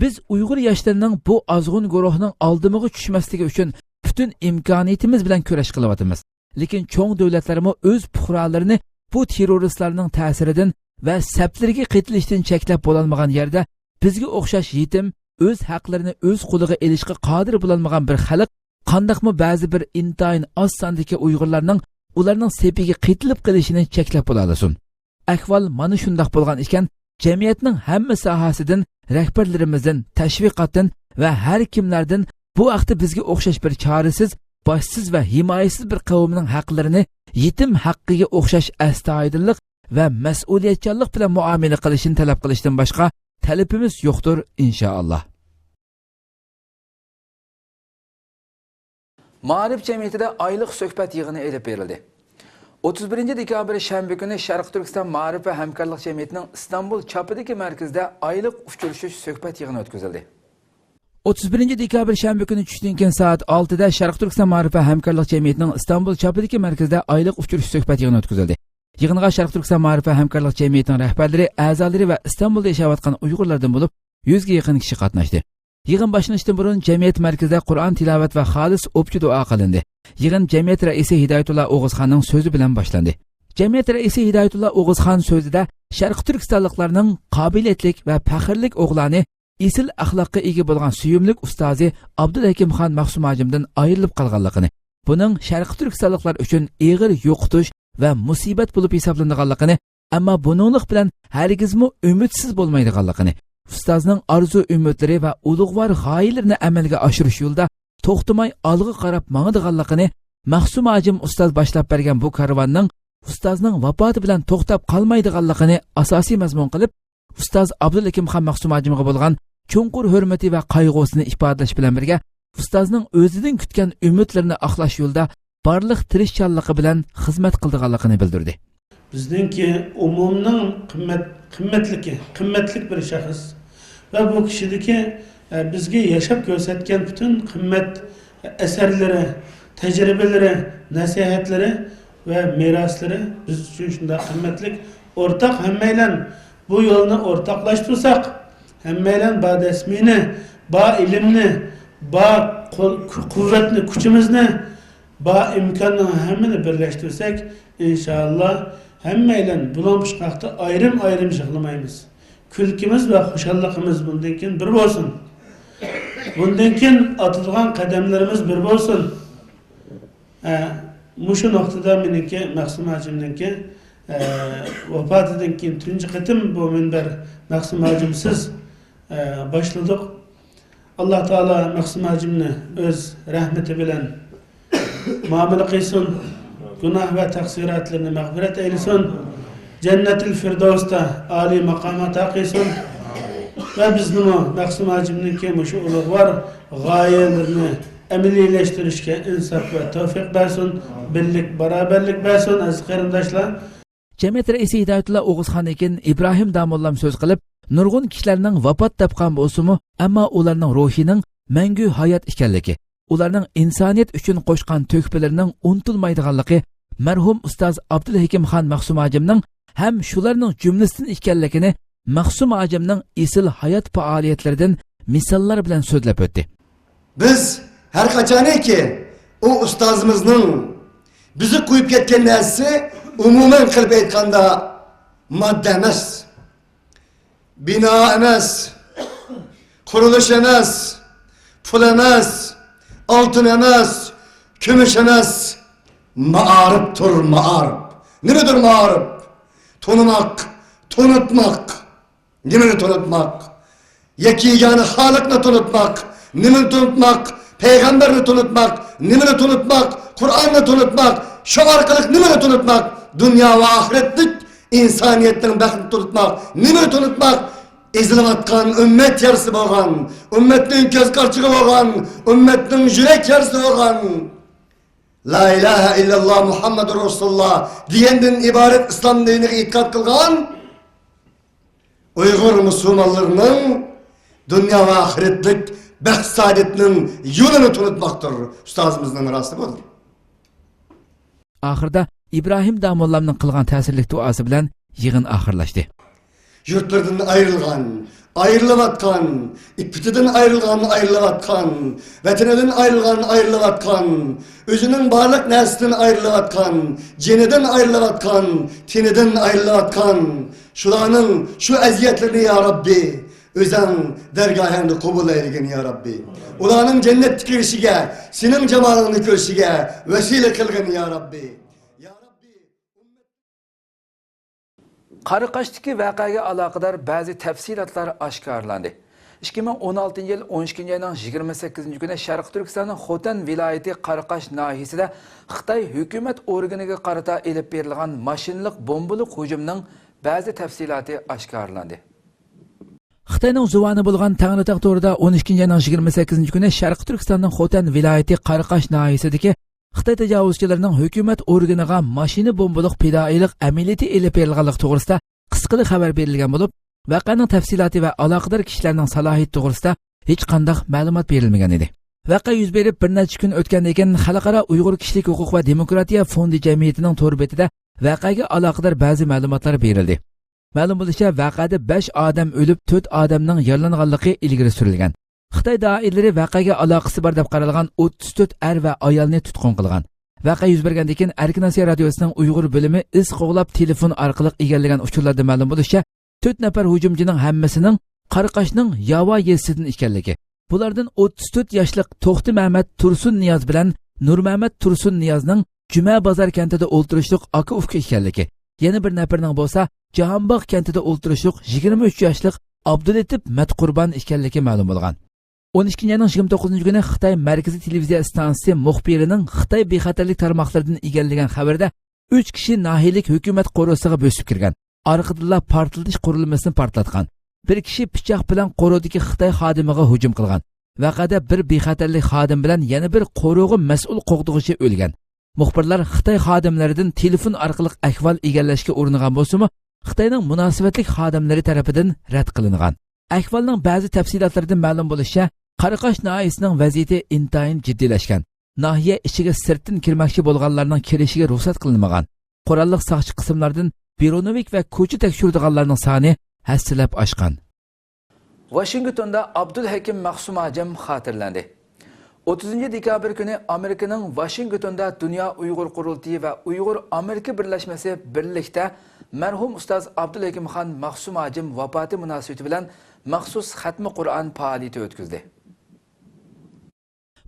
بىز ئۇيغۇر ياشلىرىنىڭ بۇ ئازغۇن گۇرۇھنىڭ ئالدىمىغا چۈشمەسلىكى ئۈچۈن پۈتۈن ئىمكانىيىتىمىز بىلەن كۈرەش قىلىۋاتىمىز. لېكىن چوڭ دۆلەتلەرمۇ ئۆز پۇقرالىرىنى بۇ تېررورىستلارنىڭ تەسىرىدىن ۋە سەپلىرىگە قېتىلىشتىن چەكلەپ بولالمىغان يەردە، بىزگە ئوخشاش يېتىم، ئۆز ھەقلىرىنى ئۆز قولىغا ئېلىشقا قادىر بولالمىغان بىر خەلق قانداقمۇ بەزى بىر ئىنتايىن ئاز ساندىكى ئۇيغۇرلارنىڭ ئۇلارنىڭ سېپىگە قېتىلىپ قېلىشىنى چەكلەپ بولالىسۇن؟ ئەھۋال مانا شۇنداق بولغان ئىكەن، جەمئىيەتنىڭ ھەممە ساھەسىدىن، رەھبەرلىرىمىزدىن، تەشۋىقاتتىن ۋە ھەر كىملەردىن بۇ ھەقتە بىزگە ئوخشاش بىر چارىسىز، باشسىز ۋە ھىمايىسىز بىر قەۋمنىڭ ھەقلىرىنى يېتىم ھەققىگە ئوخشاش ئەستايىدىللىق ۋە مەسئۇلىيەتچانلىق بىلەن مۇئامىلە قىلىشىنى تەلەپ قىلىشتىن باشقا تەلىپىمىز يوقتۇر، ئىنشائاللا. مائارىپ جەمئىيىتىدە ئايلىق سۆھبەت يىغىنى ئېلىپ بېرىلدى. ئوتتۇز بىرىنچى دېكابىر شەنبە كۈنى شەرقىي تۈركىستان مائارىپ ۋە ھەمكارلىق جەمئىيىتىنىڭ ئىستانبۇل چاپىدىكى مەركىزىدە ئايلىق ئۇچرىشىش سۆھبەت يىغىنى ئۆتكۈزۈلدى. ئوتتۇز بىرىنچى دېكابىر شەنبە كۈنى چۈشتىن كېيىن سائەت ئالتىدە شەرقىي تۈركىستان مائارىپ ۋە ھەمكارلىق جەمئىيىتىنىڭ ئىستانبۇل چاپىدىكى مەركىزىدە ئايلىق ئۇچرىشىش سۆھبەت يىغىنى ئۆتكۈزۈلدى. يىغىنغا شەرقىي تۈركىستان مائارىپ ۋە ھەمكارلىق جەمئىيىتىنىڭ رەھبەرلىرى، ئەزالىرى ۋە ئىستانبۇلدا ياشاۋاتقان ئۇيغۇرلاردىن بولۇپ، يۈزگە يېقىن كىشى قاتناشتى. يىغىن باشلىنىشتىن بۇرۇن جەمئىيەت مەركىزىدە قۇرئان تىلاۋەت ۋە خالىس ئوپچە دۇئا قىلىندى. يىغىن جەمئىيەت رەئىسى ھىدايەتۇللا ئوغۇزخاننىڭ سۆزى بىلەن باشلاندى. جەمئىيەت رەئىسى ھىدايەتۇللا ئوغۇزخان سۆزىدە شەرقىي تۈركىستانلىقلارنىڭ قابىلىيەتلىك ۋە پەخىرلىك ئوغلانى، ئېسىل ئەخلاققا ئىگە بولغان سۆيۈملۈك ئۇستازى ئابدۇلھەكىمخان مەخسۇم ھاجىمدىن ئايرىلىپ قالغانلىقىنى، بۇنىڭ شەرقىي تۈركىستانلىقلار ئۈچۈن ئېغىر يوقىتىش ۋە مۇسىبەت بولۇپ ھېسابلىنىدىغانلىقىنى، ئەمما بۇنىڭلىق بىلەن ھەرگىزمۇ ئۈمىدسىز بولمايدىغانلىقىنى، ئۇستازنىڭ ئارزۇ-ئۈمىدلىرى ۋە ئۇلۇغۋار غايىلىرىنى ئەمەلگە ئاشۇرۇش يولىدا توختىماي ئالغا قاراپ ماڭىدىغانلىقىنى، مەخسۇم ھاجىم ئۇستاز باشلاپ بەرگەن بۇ كارۋاننىڭ ئۇستازنىڭ ۋاپاتى بىلەن توختاپ قالمايدىغانلىقىنى ئاساسىي مەزمۇن قىلىپ، ئۇستاز ئابدۇلھەكىمخان مەخسۇم ھاجىمغا بولغان چوڭقۇر ھۆرمىتى ۋە قايغۇسىنى ئىپادىلەش بىلەن بىرگە، ئۇستازنىڭ ئۆزىدىن كۈتكەن ئۈمىدلىرىنى ئاقلاش يولىدا بارلىق تىرىشچانلىقى بىلەن خىزمەت قىلىدىغانلىقىنى بىلدۈردى. بىزنىڭكى ئومۇمنىڭ قىممەت، قىممەتلىكى، قىممەتلىك بىر شەخس ۋە بۇ كىشىدىكى، ئە، بىزگە ياشاپ كۆرسەتكەن پۈتۈن قىممەت ئەسەرلىرى، تەجرىبىلىرى، نەسىھەتلىرى ۋە مىراسلىرى بىز ئۈچۈن شۇنداق قىممەتلىك. ئورتاق ھەممەيلەن بۇ يولنى ئورتاقلاشتۇرساق، ھەممەيلەن بار دەسمىنى، بار ئىلىمنى، بار قول-، قۇۋۋەتنى، كۈچىمىزنى، بار ئىمكاننىڭ ھەممىنى بىرلەشتۈرسەك، ئىنشائاللا، ھەممەيلەن بۇلاڭ-پۇچقاقتا ئايرىم-ئايرىم يىغلىمايمىز. كۈلكىمىز ۋە خۇشاللىقىمىز بۇندىن كېيىن بىر بولسۇن. بۇندىن كېيىن ئاتىدىغان قەدەملىرىمىز بىر بولسۇن. ئە، مۇشۇ نۇقتىدا مېنىڭكى، مەخسۇم ھاجىمنىڭكى، ئە، ۋاپاتىدىن كېيىن تۇنجى قېتىم بۇ مۇنبەر مەخسۇم ھاجىمسىز، ئە، باشلىدۇق. ئاللا تائالا مەخسۇم ھاجىمنى ئۆز رەھمىتى بىلەن مۇئامىلە قىلسۇن، گۇناھ ۋە تەقسىراتلىرىنى مەغپىرەت ئەيلىسۇن، جەننەتۇل فىردەۋستا ئالىي ماقام ئاتا قىلسۇن ۋە بىزنىمۇ مەخسۇم ھاجىمنىڭكى مۇشۇ ئۇلۇغۋار غايىلىرىنى ئەمەلىيلەشتۈرۈشكە ئىنساپ ۋە تەۋپىق بەرسۇن، بىرلىك، باراۋەرلىك بەرسۇن، ئەزىز قېرىنداشلار. جەمئىيەت رەئىسى ھىدايەتۇللا ئوغۇزخاندىن كېيىن ئىبراھىم داموللام سۆز قىلىپ، نۇرغۇن كىشىلەرنىڭ ۋاپات تاپقان بولسىمۇ، ئەمما ئۇلارنىڭ روھىنىڭ مەڭگۈ ھايات ئىكەنلىكى، ئۇلارنىڭ ئىنسانىيەت ئۈچۈن قوشقان تۆھپىلىرىنىڭ ئۇنتۇلمايدىغانلىقى مەرھۇم ئۇستاز ئابدۇلھېكىمخان مەخسۇم ھاجىمنىڭ ھەم شۇلارنىڭ جۈملىسىدىن ئىكەنلىكىنى مەخسۇم ھاجىمنىڭ ئېسىل ھايات پائالىيەتلىرىدىن مىساللار بىلەن سۆزلەپ ئۆتتى. بىز ھەر قاچانكى ئۇ ئۇستازىمىزنىڭ بىزگە قويۇپ كەتكەن نەرسىسى، ئومۇمەن قىلىپ ئېيتقاندا، ماددا ئەمەس، بىنا ئەمەس، قۇرۇلۇش ئەمەس، پۇل ئەمەس، ئالتۇن ئەمەس، كۈمۈش ئەمەس، مائارىپتۇر، مائارىپ. نېمىدۇر مائارىپ؟ تونۇماق، تونۇتماق. نېمىنى تونۇتماق؟ يەككە يېگانە خالىقنى تونۇتماق. نېمىنى تونۇتماق؟ پەيغەمبەرنى تونۇتماق. نېمىنى تونۇتماق؟ قۇرئاننى تونۇتماق. شۇ ئارقىلىق نېمىنى تونۇتماق؟ دۇنيا ۋە ئاخىرەتلىك ئىنسانىيەتنىڭ بەختىنى تونۇتماق. نېمىنى تونۇتماق؟ ئېزىلىۋاتقان ئۈممەت يارىسى بولغان، ئۈممەتنىڭ كۆز قارىچۇقى بولغان، ئۈممەتنىڭ يۈرەك يارىسى بولغان، لا ئىلاھە ئىللاللا مۇھەممەدۇر رەسۇلۇللا دېگەندىن ئىبارەت ئىسلام دىنىغا ئېتىقاد قىلغان، ئۇيغۇر مۇسۇلمانلىرىنىڭ دۇنيا ۋە ئاخىرەتلىك بەخت سائادەتنىڭ يولىنى تونۇتماقتۇر. ئۇستازىمىزنىڭ راستى بۇدۇر. ئاخىرىدا ئىبراھىم داموللامنىڭ قىلغان تەسىرلىك دۇئاسى بىلەن يىغىن ئاخىرلاشتى. يۇرتلىرىدىن ئايرىلغان، ئايرىلىۋاتقان، ئىپپىتىدىن ئايرىلغان، ئايرىلىۋاتقان، ۋەتىنىدىن ئايرىلغان، ئايرىلىۋاتقان، ئۆزىنىڭ بارلىق نەرسىسىدىن ئايرىلىۋاتقان، جېنىدىن ئايرىلىۋاتقان، تېنىدىن ئايرىلىۋاتقان، شۇلارنىڭ شۇ ئەزىيەتلىرىنى يا رەببى، ئۆزەڭ دەرگاھىڭدا قوبۇل ئەيلىگىن يا رەببى. ئۇلارنىڭ جەننەتكە كىرىشىگە، سېنىڭ جامالىڭنى كۆرۈشىگە ۋەسىلە قىلغىن يا رەببى. يا رەببى، ئۈممەت قاراقاشتىكى ۋەقەگە ئالاقىدار بەزى تەپسىلاتلار ئاشكارىلاندى. ئىككى مىڭ ئون ئالتىنچى يىل ئون ئىككىنچى ئاينىڭ يىگىرمە سەككىزىنچى كۈنى شەرقىي تۈركىستاننىڭ خوتەن ۋىلايىتى قاراقاش ناھىيەسىدە خىتاي ھۆكۈمەت ئورگىنىغا قارىتا ئېلىپ بېرىلغان ماشىنىلىق بومبىلىق ھۇجۇمنىڭ بەزى تەپسىلاتى ئاشكارىلاندى. خىتاينىڭ زۇۋانى بولغان تەڭرىتاغ تورىدا ئون ئىككىنچى ئاينىڭ يىگىرمە سەككىزىنچى كۈنى شەرقىي تۈركىستاننىڭ خوتەن ۋىلايىتى قاراقاش ناھىيەسىدىكى خىتاي تاجاۋۇزچىلىرىنىڭ ھۆكۈمەت ئورگىنىغا ماشىنا بومبىلىق پىدائىيلىق ئەمەلىيىتى ئېلىپ بېرىلغانلىقى توغرىسىدا قىسقىلا خەۋەر بېرىلگەن بولۇپ، ۋەقەنىڭ تەپسىلاتى ۋە ئالاقىدار كىشىلەرنىڭ سالاھىيىتى توغرىسىدا ھېچقانداق مەلۇمات بېرىلمىگەن ئىدى. ۋەقە يۈز بېرىپ بىر نەچچە كۈن ئۆتكەندىن كېيىن، خەلقئارا ئۇيغۇر كىشىلىك ھوقۇق ۋە دېموكراتىيە فوندى جەمئىيىتىنىڭ تور بېتىدە ۋەقەگە ئالاقىدار بەزى مەلۇماتلار بېرىلدى. مەلۇم بولۇشىچە، ۋەقەدە بەش ئادەم ئۆلۈپ، تۆت ئادەمنىڭ يارىلانغانلىقى ئىلگىرى سۈرۈلگەن. خىتاي دائىرىلىرى ۋەقەگە ئالاقىسى بار دەپ قارالغان ئوتتۇز تۆت ئەر ۋە ئايالنى تۇتقۇن قىلغان. ۋەقە يۈز بەرگەندىن كېيىن، ئەركىن ئاسىيا رادىيوسىنىڭ ئۇيغۇر بۆلۈمى ئىز قوغلاپ تېلېفون ئارقىلىق ئىگىلىگەن ئۇچۇرلاردا مەلۇم بولۇشىچە، تۆت نەپەر ھۇجۇمچىنىڭ ھەممىسىنىڭ قاراقاشنىڭ ياۋا يېزىسىدىن ئىكەنلىكى، بۇلاردىن ئوتتۇز تۆت ياشلىق توختى مەمەت تۇرسۇن نىياز بىلەن نۇرمەمەت تۇرسۇن نىيازنىڭ جۈمە بازار كەنتىدە ئولتۇرۇشلۇق ئاكا ئۇكا ئىكەنلىكى، يەنە بىر نەپىرىنىڭ بولسا جاھانباغ كەنتىدە ئولتۇرۇشلۇق يىگىرمە ئۈچ ياشلىق ئابدۇلېتىپ مەتقۇربان ئىكەنلىكى مەلۇم بولغان. ئون ئىككىنچى ئاينىڭ يىگىرمە توققۇزىنچى كۈنى خىتاي مەركىزىي تېلېۋىزىيە ئىستانسىسى مۇخبىرىنىڭ خىتاي بىخەتەرلىك تارماقلىرىدىن ئىگىلىگەن خەۋىرىدە، ئۈچ كىشى ناھىيەلىك ھۆكۈمەت قورۇسىغا بۆسۈپ كىرگەن، ئارقىدىنلا پارتلىتىش قۇرۇلمىسىنى پارتلاتقان. بىر كىشى پىچاق بىلەن قورۇدىكى خىتاي خادىمىغا ھۇجۇم قىلغان. ۋەقەدە بىر بىخەتەرلىك خادىمى بىلەن يەنە بىر قورۇغا مەسئۇل قوغدىغۇچى ئۆلگەن. مۇخبىرلار خىتاي خادىملىرىدىن تېلېفون ئارقىلىق ئەھۋال ئىگىلەشكە ئۇرۇنغان بولسىمۇ، خىتاينىڭ مۇناسىۋەتلىك خادىملىرى تەرىپىدىن رەت قىلىنغان. ئەھۋالنىڭ بەزى تەپسىلاتلىرىدىن مەلۇم بولۇشىچە، قاراقاش ناھىيەسىنىڭ ۋەزىيىتى ئىنتايىن جىددىيلەشكەن. ناھىيە ئىچىگە سىرتتىن كىرمەكچى بولغانلارنىڭ كىرىشىگە رۇخسەت قىلىنمىغان. قوراللىق ساقچى قىسىملاردىن برونېۋىك ۋە كوچا تەكشۈرىدىغانلارنىڭ سانى ھەسسىلەپ ئاشقان. ۋاشىنگتوندا ئابدۇلھەكىم مەخسۇم ھاجىم خاتىرىلەندى. ئوتتۇزىنچى دېكابىر كۈنى ئامېرىكىنىڭ ۋاشىنگتوندا دۇنيا ئۇيغۇر قۇرۇلتىيى ۋە ئۇيغۇر ئامېرىكا بىرلەشمىسى بىرلىكتە مەرھۇم ئۇستاز ئابدۇلھەكىم خان مەخسۇم ھاجىم ۋاپاتى مۇناسىۋىتى بىلەن مەخسۇس خەتمە قۇرئان پائالىيىتى ئۆتكۈزدى.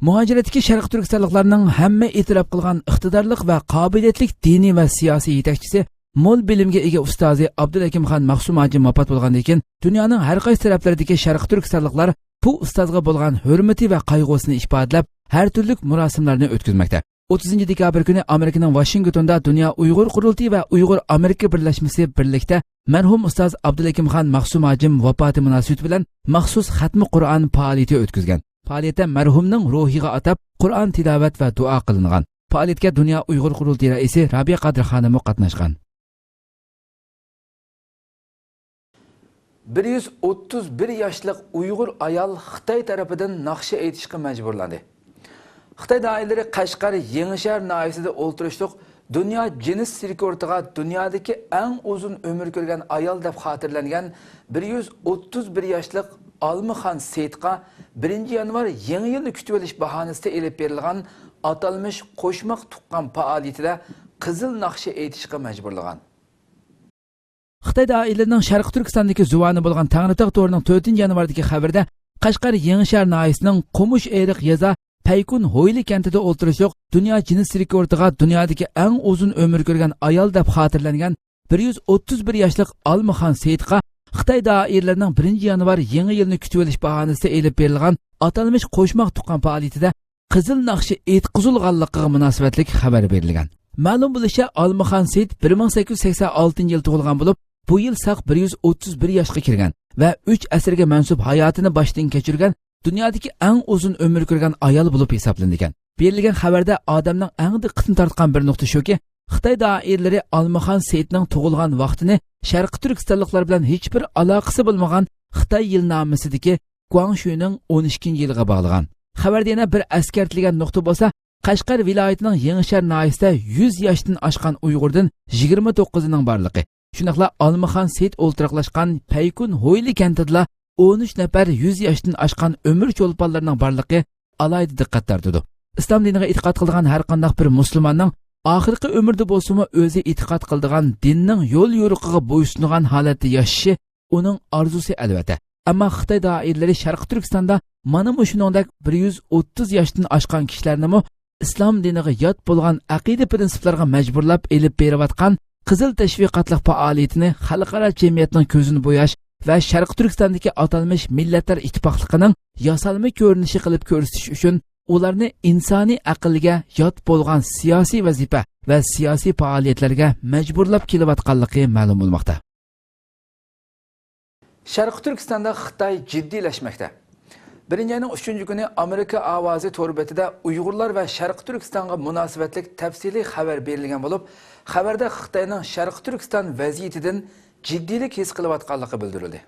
مۇھاجىرەتتىكى شەرقىي تۈركىستانلىقلارنىڭ ھەممە ئېتىراپ قىلغان ئىقتىدارلىق ۋە قابىلىيەتلىك دىنىي ۋە سىياسىي يېتەكچىسى، مول بىلىمگە ئىگە ئۇستازى ئابدۇلھەكىم خان مەخسۇم ھاجىم ۋاپات بولغاندىن كېيىن، دۇنيانىڭ ھەر قايسى تەرەپلىرىدىكى شەرقىي تۈركىستانلىقلار بۇ ئۇستازغا بولغان ھۆرمىتى ۋە قايغۇسىنى ئىپادىلەپ، ھەر تۈرلۈك مۇراسىملارنى ئۆتكۈزمەكتە. ئوتتۇزىنچى دېكابىر كۈنى ئامېرىكىنىڭ ۋاشىنگتوندا دۇنيا ئۇيغۇر قۇرۇلتىيى ۋە ئۇيغۇر ئامېرىكا بىرلەشمىسى بىرلىكتە مەرھۇم ئۇستاز ئابدۇلھەكىم خان مەخسۇم ھاجىم ۋاپاتى مۇناسىۋىتى بىلەن مەخسۇس خەتمە قۇرئان پائالىيىتى ئۆتكۈزگەن. پائالىيەتتە مەرھۇمنىڭ روھىغا ئاتاپ قۇرئان تىلاۋەت ۋە دۇئا قىلىنغان. پائالىيەتكە دۇنيا ئۇيغۇر قۇرۇلتىيى رەئىسى رابىيە قادىر خانىممۇ قاتناشقان. بىر يۈز ئوتتۇز بىر ياشلىق ئۇيغۇر ئايال خىتاي تەرىپىدىن ناخشا ئېيتىشقا مەجبۇرلاندى. خىتاي دائىرىلىرى قەشقەر يېڭىشەھەر ناھىيەسىدە ئولتۇرۇشلۇق دۇنيا جىنس رېكورتىغا دۇنيادىكى ئەڭ ئۇزۇن ئۆمۈر كۆرگەن ئايال دەپ خاتىرىلەنگەن بىر يۈز ئوتتۇز بىر ياشلىق ئالمىخان سېيىتقا بىرىنچى يانۋار يېڭى يىلنى كۈتۈۋېلىش باھانىسىدا ئېلىپ بېرىلغان ئاتالمىش قوشماق تۇغقان پائالىيىتىدە قىزىل ناخشا ئېيتىشقا مەجبۇرلىغان. خىتاي دائىرىلىرىنىڭ شەرقىي تۈركىستاندىكى زۇۋانى بولغان تەڭرىتاغ تورىنىڭ تۆتىنچى يانۋاردىكى خەۋىرىدە، قەشقەر يېڭىشەھەر ناھىيەسىنىڭ قومۇش ئېرىق يېزا پەيكۇن ھويلا كەنتىدە ئولتۇرۇشلۇق دۇنيا جىنس رېكورتىغا دۇنيادىكى ئەڭ ئۇزۇن ئۆمۈر كۆرگەن ئايال دەپ خاتىرىلەنگەن بىر يۈز ئوتتۇز بىر ياشلىق ئالمىخان سېيىتقا خىتاي دائىرىلىرىنىڭ بىرىنچى يانۋار يېڭى يىلنى كۈتۈۋېلىش باھانىسىدا ئېلىپ بېرىلغان ئاتالمىش قوشماق تۇغقان پائالىيىتىدە قىزىل ناخشا ئېيتقۇزۇلغانلىقىغا مۇناسىۋەتلىك خەۋەر بېرىلگەن. مەلۇم بولۇشىچە، ئالمىخان سېيىت بىر مىڭ سەككىز يۈز سەكسەن ئالتىنچى يىل تۇغۇلغان بولۇپ، بۇ يىل ساق بىر يۈز ئوتتۇز بىر ياشقا كىرگەن ۋە ئۈچ ئەسىرگە مەنسۇپ ھاياتىنى باشتىن كەچۈرگەن دۇنيادىكى ئەڭ ئۇزۇن ئۆمۈر كۆرگەن ئايال بولۇپ ھېسابلىنىدىكەن. بېرىلگەن خەۋەردە ئادەمنىڭ ئەڭ دىققىتىنى تارتقان بىر نۇقتا شۇكى، خىتاي دائىرىلىرى ئالمىخان سېيىتنىڭ تۇغۇلغان ۋاقتىنى شەرقىي تۈركىستانلىقلار بىلەن ھېچبىر ئالاقىسى بولمىغان خىتاي يىلنامىسىدىكى گۇاڭشۈنىڭ ئون ئىككىنچى يىلىغا باغلىغان. خەۋەردە يەنە بىر ئەسكەرتىلگەن نۇقتا بولسا، قەشقەر ۋىلايىتىنىڭ يېڭىشەھەر ناھىيىسىدە يۈز ياشتىن ئاشقان ئۇيغۇردىن يىگىرمە توققۇزىنىڭ بارلىقى، شۇنداقلا ئالمىخان سېيىت ئولتۇراقلاشقان پەيكۇن ھويلا كەنتىدىلا ئون ئۈچ نەپەر يۈز ياشتىن ئاشقان ئۆمۈر چولپانلىرىنىڭ بارلىقى ئالاھىدە دىققەت تارتىدۇ. ئىسلام دىنىغا ئېتىقاد قىلىدىغان ھەر قانداق بىر مۇسۇلماننىڭ ئاخىرقى ئۆمرىدە بولسىمۇ ئۆزى ئېتىقاد قىلىدىغان دىننىڭ يول يورۇقىغا بويسۇنغان ھالەتتە ياشىشى ئۇنىڭ ئارزۇسى ئەلۋەتتە. ئەمما خىتاي دائىرىلىرى شەرقىي تۈركىستاندا مانا مۇشۇنىڭدەك بىر يۈز ئوتتۇز ياشتىن ئاشقان كىشىلەرنىمۇ ئىسلام دىنىغا يات بولغان ئەقىدە پىرىنسىپلارغا مەجبۇرلاپ ئېلىپ بېرىۋاتقان قىزىل تەشۋىقاتلىق پائالىيىتىنى خەلقئارا جەمئىيەتنىڭ كۆزىنى بوياش ۋە شەرقىي تۈركىستاندىكى ئاتالمىش مىللەتلەر ئىتتىپاقلىقىنىڭ ياسالما كۆرۈنۈشى قىلىپ كۆرسىتىش ئۈچۈن ئۇلارنى ئىنسانىي ئەقىلگە يات بولغان سىياسىي ۋەزىپە ۋە سىياسىي پائالىيەتلەرگە مەجبۇرلاپ كېلىۋاتقانلىقى مەلۇم بولماقتا. شەرقىي تۈركىستاندا خىتاي جىددىيلەشمەكتە. بىرىنچى ئاينىڭ ئۈچىنچى كۈنى ئامېرىكا ئاۋازى تور بېتىدە ئۇيغۇرلار ۋە شەرقىي تۈركىستانغا مۇناسىۋەتلىك تەپسىلىي خەۋەر بېرىلگەن بولۇپ، خەۋەردە خىتاينىڭ شەرقىي تۈركىستان ۋەزىيىتىدىن جىددىيلىك ھېس قىلىۋاتقانلىقى بىلدۈرۈلدى.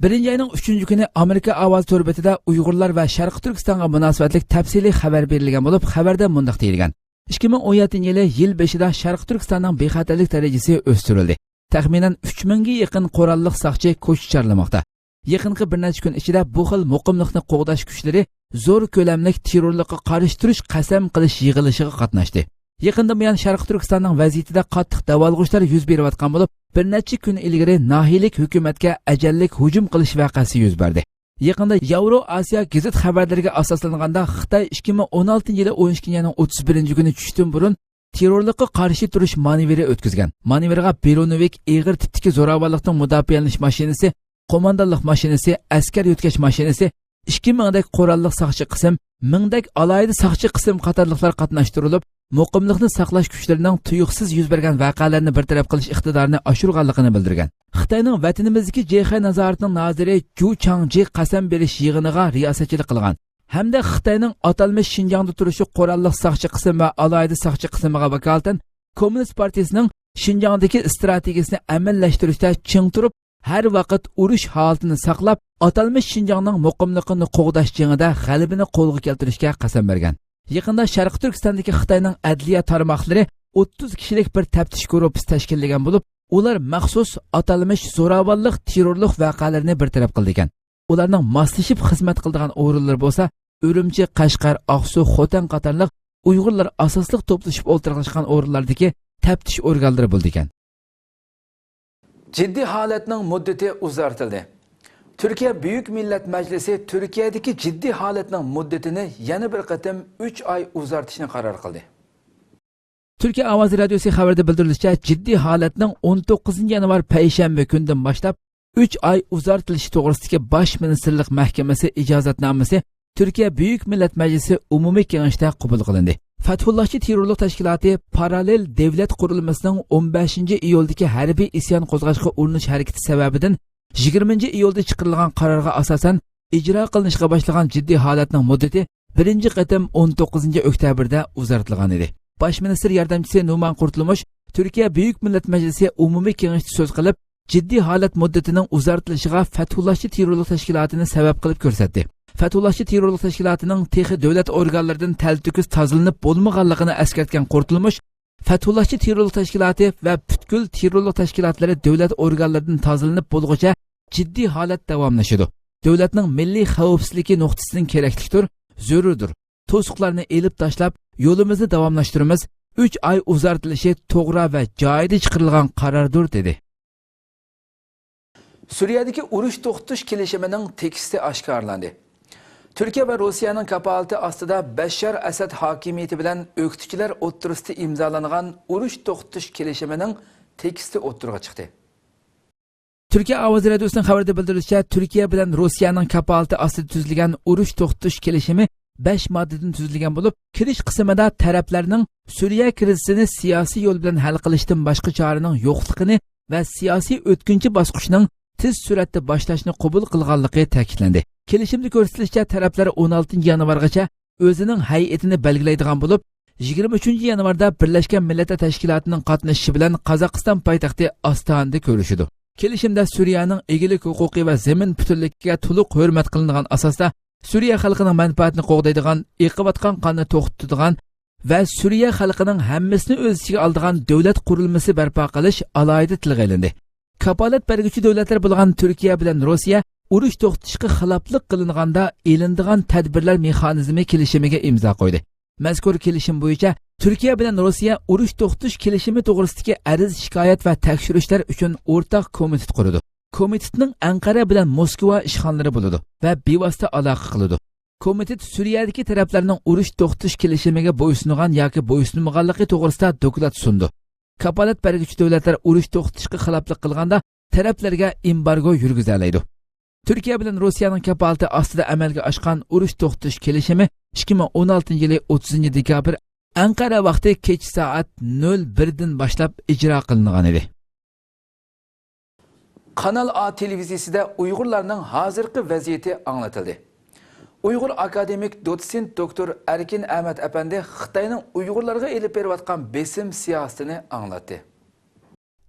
بىرىنچى ئاينىڭ ئۈچىنچى كۈنى ئامېرىكا ئاۋازى تور بېتىدە ئۇيغۇرلار ۋە شەرقىي تۈركىستانغا مۇناسىۋەتلىك تەپسىلىي خەۋەر بېرىلگەن بولۇپ، خەۋەردە مۇنداق دېيىلگەن: ئىككى مىڭ ئون يەتتىنچى يىلى يىل بېشىدا شەرقىي تۈركىستاننىڭ بىخەتەرلىك دەرىجىسى ئۆستۈرۈلدى. تەخمىنەن ئۈچ مىڭگە يېقىن قوراللىق ساقچى كوچا چارلىماقتا. يېقىنقى بىر نەچچە كۈن ئىچىدە بۇ خىل مۇقىملىقنى قوغداش كۈچلىرى زور كۆلەملىك تېررورلۇققا قارشى تۇرۇش قەسەم قىلىش يىغىلىشىغا قاتناشتى. يېقىندىن بۇيان شەرقىي تۈركىستاننىڭ ۋەزىيىتىدە قاتتىق داۋالغۇشلار يۈز بېرىۋاتقان بولۇپ، بىر نەچچە كۈن ئىلگىرى ناھىيىلىك ھۆكۈمەتكە ئەجەللىك ھۇجۇم قىلىش ۋەقەسى يۈز بەردى. يېقىندا ياۋرو ئاسىيا گېزىت خەۋەرلىرىگە ئاساسلانغاندا، خىتاي ئىككى مىڭ ئون ئالتىنچى يىلى ئون ئىككىنچى ئاينىڭ ئوتتۇز بىرىنچى كۈنى چۈشتىن بۇرۇن تېررورلۇققا قارشى تۇرۇش مانېۋىرى ئۆتكۈزگەن. مانېۋىرغا برونېۋىك ئېغىر تىپتىكى زوراۋانلىقتىن مۇداپىئەلىنىش ماشىنىسى، قوماندانلىق ماشىنىسى، ئەسكەر يۆتكەش ماشىنىسى، ئىككى مىڭدەك قوراللىق ساقچى قىسىم، مىڭدەك ئالاھىدە ساقچى قىسىم قاتارلىقلار قاتناشتۇرۇلۇپ، مۇقىملىقنى ساقلاش كۈچلىرىنىڭ تۇيۇقسىز يۈز بەرگەن ۋەقەلەرنى بىر تەرەپ قىلىش ئىقتىدارىنى ئاشۇرغانلىقىنى بىلدۈرگەن. خىتاينىڭ ۋەتىنىمىزدىكى جېخەي نازارىتىنىڭ نازىرى جۇ چاڭجى قەسەم بېرىش يىغىنىغا رىياسەتچىلىك قىلغان ھەمدە خىتاينىڭ ئاتالمىش شىنجاڭدا تۇرۇشلۇق قوراللىق ساقچى قىسىم ۋە ئالاھىدە ساقچى قىسىمىغا ۋاكالىتەن كوممۇنىست پارتىيىسىنىڭ شىنجاڭدىكى ئىستراتېگىيىسىنى ئەمەلىيلەشتۈرۈشتە چىڭ تۇرۇپ، ھەر ۋاقىت ئۇرۇش ھالىتىنى ساقلاپ، ئاتالمىش شىنجاڭنىڭ مۇقىملىقىنى قوغداش جېڭىدە غەلىبىنى قولغا كەلتۈرۈشكە قەسەم بەرگەن. يېقىندا شەرقىي تۈركىستاندىكى خىتاينىڭ ئەدلىيە تارماقلىرى ئوتتۇز كىشىلىك بىر تەپتىش گۇرۇپپىسى تەشكىللىگەن بولۇپ، ئۇلار مەخسۇس ئاتالمىش زوراۋانلىق تېررورلۇق ۋەقەلىرىنى بىر تەرەپ قىلىدىكەن. ئۇلارنىڭ ماسلىشىپ خىزمەت قىلىدىغان ئورۇنلىرى بولسا ئۈرۈمچى، قەشقەر، ئاقسۇ، خوتەن قاتارلىق ئۇيغۇرلار ئاساسلىق توپلىشىپ ئولتۇراقلاشقان ئورۇنلاردىكى تەپتىش ئورگانلىرى بولىدىكەن. جىددىي ھالەتنىڭ مۇددىتى ئۇزارتىلدى. تۈركىيە بۈيۈك مىللەت مەجلىسى تۈركىيەدىكى جىددىي ھالەتنىڭ مۇددىتىنى يەنە بىر قېتىم ئۈچ ئاي ئۇزارتىشنى قارار قىلدى. تۈركىيە ئاۋازى رادىيوسى خەۋىرىدە بىلدۈرۈلۈشىچە، جىددىي ھالەتنىڭ ئون توققۇزىنچى يانۋار پەيشەنبە كۈنىدىن باشلاپ ئۈچ ئاي ئۇزارتىلىشى توغرىسىدىكى باش مىنىستىرلىق مەھكىمىسى ئىجازەتنامىسى تۈركىيە بۈيۈك مىللەت مەجلىسى ئومۇمىي كېڭىشىدە قوبۇل قىلىندى. فەتھۇللاھچى تېررورلۇق تەشكىلاتى پاراللېل دۆلەت قۇرۇلمىسىنىڭ ئون بەشىنچى ئىيۇلدىكى ھەربىي ئىسيان قوزغاشقا ئۇرۇنۇش ھەرىكىتى سەۋەبىدىن يىگىرمىنچى ئىيۇلدا چىقىرىلغان قارارغا ئاساسەن، ئىجرا قىلىنىشقا باشلىغان جىددىي ھالەتنىڭ مۇددىتى بىرىنچى قېتىم ئون توققۇزىنچى ئۆكتەبىردە ئۇزارتىلغان ئىدى. باش مىنىستىر ياردەمچىسى نۇمان قۇرتۇلمۇش تۈركىيە بۈيۈك مىللەت مەجلىسى ئومۇمىي كېڭىشىدە سۆز قىلىپ، جىددىي ھالەت مۇددىتىنىڭ ئۇزارتىلىشىغا فەتھۇللاھچى تېررورلۇق تەشكىلاتىنى سەۋەب قىلىپ كۆرسەتتى. فەتھۇللاھچى تېررورلۇق تەشكىلاتىنىڭ تېخى دۆلەت ئورگانلىرىدىن تەلتۆكۈس تازىلىنىپ بولمىغانلىقىنى ئەسكەرتكەن قۇرتۇلمۇش، فەتھۇللاھچى تېررورلۇق تەشكىلاتى ۋە پۈتكۈل تېررورلۇق تەشكىلاتلىرى دۆلەت ئورگانلىرىدىن تازىلىنىپ بولغۇچە جىددىي ھالەت داۋاملىشىدۇ. دۆلەتنىڭ مىللىي خەۋپسىزلىكى نۇقتىسىدىن كېرەكلىكتۇر، زۆرۈردۇر. توسۇقلارنى ئېلىپ تاشلاپ، يولىمىزنى داۋاملاشتۇرىمىز. ئۈچ ئاي ئۇزارتىلىشى توغرا ۋە جايىدا چىقىرىلغان قاراردۇر، دېدى. سۈرىيەدىكى ئۇرۇش توختىتىش كېلىشىمىنىڭ تېكىستى ئاشكارىلاندى. تۈركىيە ۋە روسىيەنىڭ كاپالىتى ئاستىدا بەششار ئەسەد ھاكىمىيىتى بىلەن ئۆكتىچىلەر ئوتتۇرىسىدا ئىمزالانغان ئۇرۇش توختىتىش كېلىشىمىنىڭ تېكىستى ئوتتۇرىغا چىقتى. تۈركىيە ئاۋازى رادىيوسىنىڭ خەۋىرىدە بىلدۈرۈلۈشىچە، تۈركىيە بىلەن روسىيەنىڭ كاپالىتى ئاستىدا تۈزۈلگەن ئۇرۇش توختىتىش كېلىشىمى بەش ماددىدىن تۈزۈلگەن بولۇپ، كىرىش قىسمىدا تەرەپلەرنىڭ سۈرىيە كىرىزىسىنى سىياسىي يول بىلەن ھەل قىلىشتىن باشقا چارىنىڭ يوقلۇقىنى ۋە سىياسىي ئۆتكۈنچى باسقۇچنىڭ تېز سۈرئەتتە باشلاشنى قوبۇل قىلغانلىقى تەكىتلەندى. كېلىشىمدە كۆرسىتىلىشىچە، تەرەپلەر ئون ئالتىنچى يانۋارغىچە ئۆزىنىڭ ھەيئىتىنى بەلگىلەيدىغان بولۇپ، يىگىرمە ئۈچىنچى يانۋاردا بىرلەشكەن مىللەتلەر تەشكىلاتىنىڭ قاتنىشىشى بىلەن قازاقىستان پايتەختى ئاستانىدا كۆرۈشىدۇ. كېلىشىمدە سۈرىيەنىڭ ئىگىلىك ھوقۇقى ۋە زېمىن پۈتۈنلۈكىگە تولۇق ھۆرمەت قىلىنىدىغان ئاساستا سۈرىيە خەلقىنىڭ مەنپەئەتىنى قوغدايدىغان، ئېقىۋاتقان قاننى توختىتىدىغان ۋە سۈرىيە خەلقىنىڭ ھەممىسىنى ئۆز ئىچىگە ئالىدىغان دۆلەت قۇرۇلمىسى بەرپا قىلىش ئالاھىدە تىلغا ئېلىندى. كاپالەت بەرگۈچى دۆلەتلەر بولغان تۈركىيە بىلەن روسىيە ئۇرۇش توختىتىشقا خىلاپلىق قىلىنغاندا ئېلىنىدىغان تەدبىرلەر مېخانىزمى كېلىشىمىگە ئىمزا قويدى. مەزكۇر كېلىشىم بويىچە تۈركىيە بىلەن روسىيە ئۇرۇش توختىتىش كېلىشىمى توغرىسىدىكى ئەرز-شىكايەت ۋە تەكشۈرۈشلەر ئۈچۈن ئورتاق كومىتېت قۇرىدۇ. كومىتېتنىڭ ئەنقەرە بىلەن موسكۋا ئىشخانىلىرى بولىدۇ ۋە بىۋاسىتە ئالاقە قىلىدۇ. كومىتېت سۈرىيەدىكى تەرەپلەرنىڭ ئۇرۇش توختىتىش كېلىشىمىگە بويسۇنغان ياكى بويسۇنمىغانلىقى توغرىسىدا دوكلات سۇنىدۇ. كاپالەت بەرگۈچى دۆلەتلەر ئۇرۇش توختىتىشقا خىلاپلىق قىلغاندا، تەرەپلەرگە ئېمبارگو يۈرگۈزەلەيدۇ. تۈركىيە بىلەن روسىيەنىڭ كاپالىتى ئاستىدا ئەمەلگە ئاشقان ئۇرۇش توختىتىش كېلىشىمى ئىككى مىڭ ئون ئالتىنچى يىلى ئوتتۇزىنچى دېكابىر ئەنقەرە ۋاقتى كېچە سائەت نۆل بىردىن باشلاپ ئىجرا قىلىنغان ئىدى. قانال ئا تېلېۋىزىيىسىدە ئۇيغۇرلارنىڭ ھازىرقى ۋەزىيىتى ئاڭلىتىلدى. ئۇيغۇر ئاكادېمىك دوتسېنت دوكتور ئەركىن ئەمەت ئەپەندى خىتاينىڭ ئۇيغۇرلارغا ئېلىپ بېرىۋاتقان بېسىم سىياسىتىنى ئاڭلاتتى.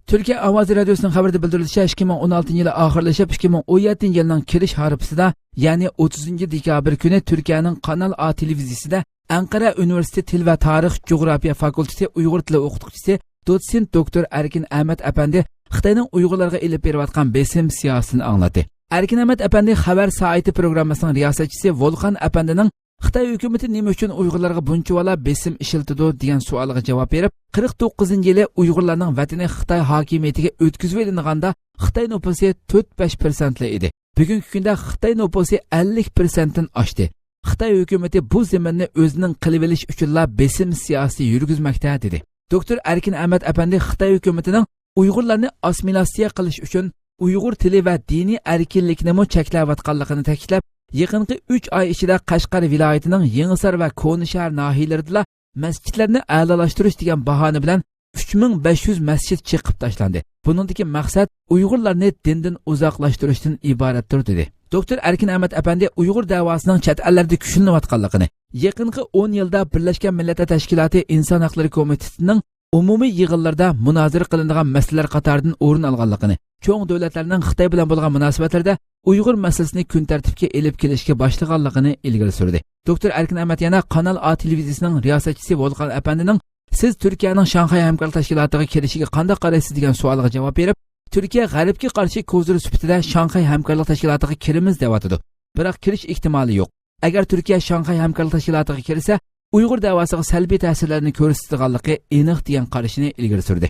تۈركىيە ئاۋازى رادىيوسىنىڭ خەۋىرىدە بىلدۈرۈلۈشىچە، ئىككى مىڭ ئون ئالتىنچى يىلى ئاخىرلىشىپ، ئىككى مىڭ ئون يەتتىنچى يىلنىڭ كىرىش ھارپىسىدا، يەنى ئوتتۇزىنچى دېكابىر كۈنى تۈركىيەنىڭ قانال ئا تېلېۋىزىيىسىدە ئەنقەرە ئۇنىۋېرسىتېتى تىل ۋە تارىخ جۇغراپىيە فاكۇلتېتى ئۇيغۇر تىلى ئوقۇتقۇچىسى، دوتسېنت دوكتور ئەركىن ئەمەت ئەپەندى خىتاينىڭ ئۇيغۇرلارغا ئېلىپ بېرىۋاتقان بېسىم سىياسىتىنى ئاڭلاتتى. ئەركىن ئەمەت ئەپەندى خەۋەر سائىتى پروگراممىسىنىڭ رىياسەتچىسى ۋولخان ئەپەندىنىڭ خىتاي ھۆكۈمىتى نېمە ئۈچۈن ئۇيغۇرلارغا بۇنچىۋالا بېسىم ئىشلىتىدۇ دېگەن سوئالغا جاۋاب بېرىپ، قىرىق توققۇزىنچى يىلى ئۇيغۇرلارنىڭ ۋەتىنى خىتاي ھاكىمىيىتىگە ئۆتكۈزۈۋېلىنغاندا خىتاي نوپۇسى تۆت بەش پىرسەنتلا ئىدى. بۈگۈنكى كۈندە خىتاي نوپۇسى ئەللىك پىرسەنتتىن ئاشتى. خىتاي ھۆكۈمىتى بۇ زېمىننى ئۆزىنىڭ قىلىۋېلىش ئۈچۈنلا بېسىم سىياسىتى يۈرگۈزمەكتە، دېدى. دوكتور ئەركىن ئەمەت ئەپەندى خىتاي ھۆكۈمىتىنىڭ ئۇيغۇرلارنى ئاسسىمىلياتسىيە قىلىش ئۈچۈن ئۇيغۇر تىلى ۋە دىنىي ئەركىنلىكىنىمۇ چەكلەۋاتقانلىقىنى تەكىتلەپ، يېقىنقى ئۈچ ئاي ئىچىدە قەشقەر ۋىلايىتىنىڭ يېڭىسار ۋە كونىشەھەر ناھىيەلىرىدىلا مەسچىتلەرنى ئەلالاشتۇرۇش دېگەن باھانە بىلەن ئۈچ مىڭ بەش يۈز مەسچىت چېقىپ تاشلاندى. بۇنىڭدىكى مەقسەت ئۇيغۇرلارنى دىندىن ئۇزاقلاشتۇرۇشتىن ئىبارەتتۇر، دېدى. دوكتور ئەركىن ئەمەت ئەپەندى ئۇيغۇر دەۋاسىنىڭ چەت ئەللەردە كۈچلىنىۋاتقانلىقىنى، يېقىنقى ئون يىلدا بىرلەشكەن مىللەتلەر تەشكىلاتى ئىنسان ھەقلىرى كومىتېتىنىڭ ئومۇمىي يىغىنلىرىدا مۇنازىرە قىلىنىدىغان مەسىلىلەر قاتارىدىن ئورۇن ئالغانلىقىنى، چوڭ دۆلەتلەرنىڭ خىتاي بىلەن بولغان مۇناسىۋەتلىرىدە ئۇيغۇر مەسىلىسىنى كۈن تەرتىپكە ئېلىپ كېلىشكە باشلىغانلىقىنى ئىلگىرى سۈردى. دوكتور ئەركىن ئەمەت يەنە قانال ئا تېلېۋىزىيىسىنىڭ رىياسەتچىسى ۋولخان ئەپەندىنىڭ «سىز تۈركىيەنىڭ شاڭخەي ھەمكارلىق تەشكىلاتىغا كىرىشىگە قانداق قارايسىز؟» دېگەن سوئالىغا جاۋاب بېرىپ، تۈركىيە غەربكە قارشى كوزىر سۈپىتىدە شاڭخەي ھەمكارلىق تەشكىلاتىغا كىرىمىز دەۋاتىدۇ، بىراق كىرىش ئېھتىمالى يوق. ئەگەر تۈركىيە شاڭخەي ھەمكارلىق تەشكىلاتىغا كىرسە، ئۇيغۇر دەۋاسىغا سەلبىي تەسىرلەرنى كۆرسىتىدىغانلىقى ئېنىق، دېگەن قارىشىنى ئىلگىرى سۈردى.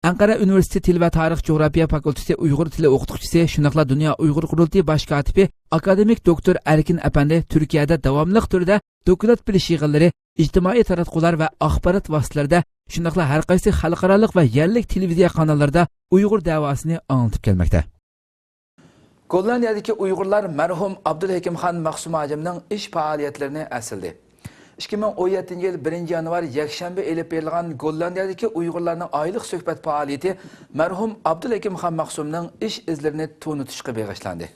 ئەنقەرە ئۇنىۋېرسىتېتى تىل ۋە تارىخ جۇغراپىيە فاكۇلتېتى ئۇيغۇر تىلى ئوقۇتقۇچىسى، شۇنداقلا دۇنيا ئۇيغۇر قۇرۇلتىيى باش كاتىپى، ئاكادېمىك دوكتور ئەركىن ئەپەندى تۈركىيەدە داۋاملىق تۈردە دوكلات بېرىش يىغىنلىرى، ئىجتىمائىي تاراتقۇلار ۋە ئاخبارات ۋاسىتىلىرىدە، شۇنداقلا ھەر قايسى خەلقئارالىق ۋە يەرلىك تېلېۋىزىيە قاناللىرىدا ئۇيغۇر دەۋاسىنى ئاڭلىتىپ كەلمەكتە. گوللاندىيەدىكى ئۇيغۇرلار مەرھۇم ئابدۇلھېكىمخان مەخسۇم ھاجىمنىڭ ئىش پائالىيەتلىرىنى ئەسلىدى. ئىككى مىڭ ئون يەتتىنچى يىل بىرىنچى يانۋار يەكشەنبە ئېلىپ بېرىلغان گوللاندىيەدىكى ئۇيغۇرلارنىڭ ئايلىق سۆھبەت پائالىيىتى مەرھۇم ئابدۇلھېكىمخان مەخسۇمنىڭ ئىش ئىزلىرىنى تونۇتۇشقا بېغىشلاندى.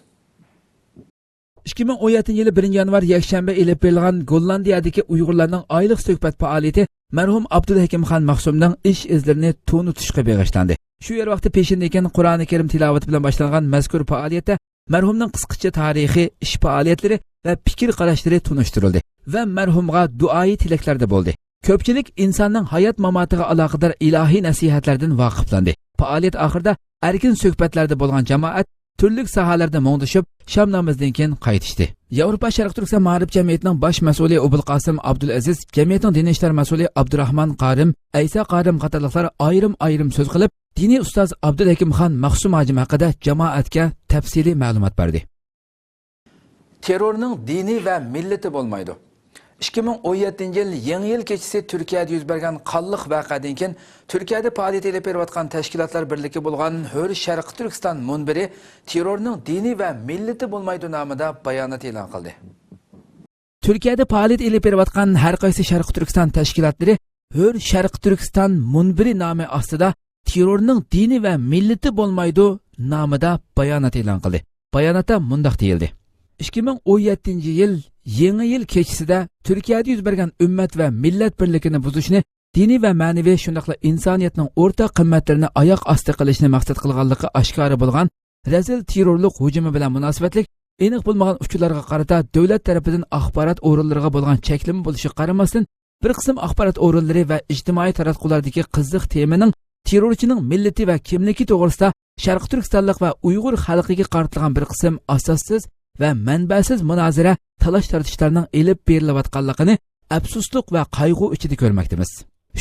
ئىككى مىڭ ئون يەتتىنچى يىلى بىرىنچى يانۋار يەكشەنبە ئېلىپ بېرىلغان گوللاندىيەدىكى ئۇيغۇرلارنىڭ ئايلىق سۆھبەت پائالىيىتى مەرھۇم ئابدۇلھېكىمخان مەخسۇمنىڭ ئىش ئىزلىرىنى تونۇتۇشقا بېغىشلاندى. شۇ يەر ۋاقتى پېشىندىن كېيىن قۇرئانى كەرىم تىلاۋىتى بىلەن باشلانغان مەزكۇر پائالىيەتتە مەرھۇمنىڭ قىسقىچە تارىخى، ئىش پائالىيەتلىرى ۋە پىكىر قاراشلىرى تونۇشتۇرۇلدى ۋە مەرھۇمغا دۇئائىي تىلەكلەردە بولدى. كۆپچىلىك ئىنساننىڭ ھايات-ماماتىغا ئالاقىدار ئىلاھىي نەسىھەتلەردىن ۋاقىپلاندى. پائالىيەت ئاخىرىدا ئەركىن سۆھبەتلەردە بولغان جامائەت تۈرلۈك ساھەلەردە مۇڭدىشىپ، شام نامىزىدىن كېيىن قايتىشتى. ياۋروپا شەرقىي تۈركىستان مائارىپ جەمئىيىتىنىڭ باش مەسئۇلى ئوبۇلقاسىم ئابدۇلئەزىز، جەمئىيەتنىڭ دىنىي ئىشلار مەسئۇلى ئابدۇراخمان قارىم، ئەيسا قارىم قاتارلىقلار ئايرىم-ئايرىم سۆز قىلىپ، دىنىي ئۇستاز ئابدۇلھېكىمخان مەخسۇم ھاجىم ھەققىدە جامائەتكە تەپسىلىي مەلۇمات بەردى. تېررورنىڭ دىنى ۋە مىللىتى بولمايدۇ. ئىككى مىڭ ئون يەتتىنچى يىل يېڭى يىل كېچىسى تۈركىيەدە يۈز بەرگەن قانلىق ۋەقەدىن كېيىن، تۈركىيەدە پائالىيەت ئېلىپ بېرىۋاتقان تەشكىلاتلار بىرلىكى بولغان ھۆر شەرقىي تۈركىستان مۇنبىرى تېررورنىڭ دىنى ۋە مىللىتى بولمايدۇ نامىدا بايانات ئېلان قىلدى. تۈركىيەدە پائالىيەت ئېلىپ بېرىۋاتقان ھەر قايسى شەرقىي تۈركىستان تەشكىلاتلىرى ھۆر شەرقىي تۈركىستان مۇنبىرى نامى ئاستىدا تېررورنىڭ دىنى ۋە مىللىتى بولمايدۇ نامىدا بايانات ئېلان قىلدى. باياناتتا مۇنداق دېيىلدى: ئىككى مىڭ ئون يەتتىنچى يىل يېڭى يىل كېچىسىدە تۈركىيەدە يۈز بەرگەن ئۈممەت ۋە مىللەت بىرلىكىنى بۇزۇشنى، دىنىي ۋە مەنىۋى، شۇنداقلا ئىنسانىيەتنىڭ ئورتاق قىممەتلىرىنى ئاياق ئاستى قىلىشنى مەقسەت قىلغانلىقى ئاشكارا بولغان رەزىل تېررورلۇق ھۇجۇمى بىلەن مۇناسىۋەتلىك ئېنىق بولمىغان ئۇچۇرلارغا قارىتا دۆلەت تەرىپىدىن ئاخبارات ئورۇنلىرىغا بولغان چەكلىمە بولۇشىغا قارىماستىن، بىر قىسىم ئاخبارات ئورۇنلىرى ۋە ئىجتىمائىي تاراتقۇلاردىكى قىزىق تېمىنىڭ تېررورچىنىڭ مىللىتى ۋە كىملىكى توغرىسىدا شەرقىي تۈركىستانلىق ۋە ئۇيغۇر خەلقىگە قارىتىلغان بىر قىسىم ئاساسسىز ۋە مەنبەسىز مۇنازىرە، تالاش-تارتىشلارنىڭ ئېلىپ بېرىلىۋاتقانلىقىنى ئەپسۇسلۇق ۋە قايغۇ ئىچىدە كۆرمەكتىمىز.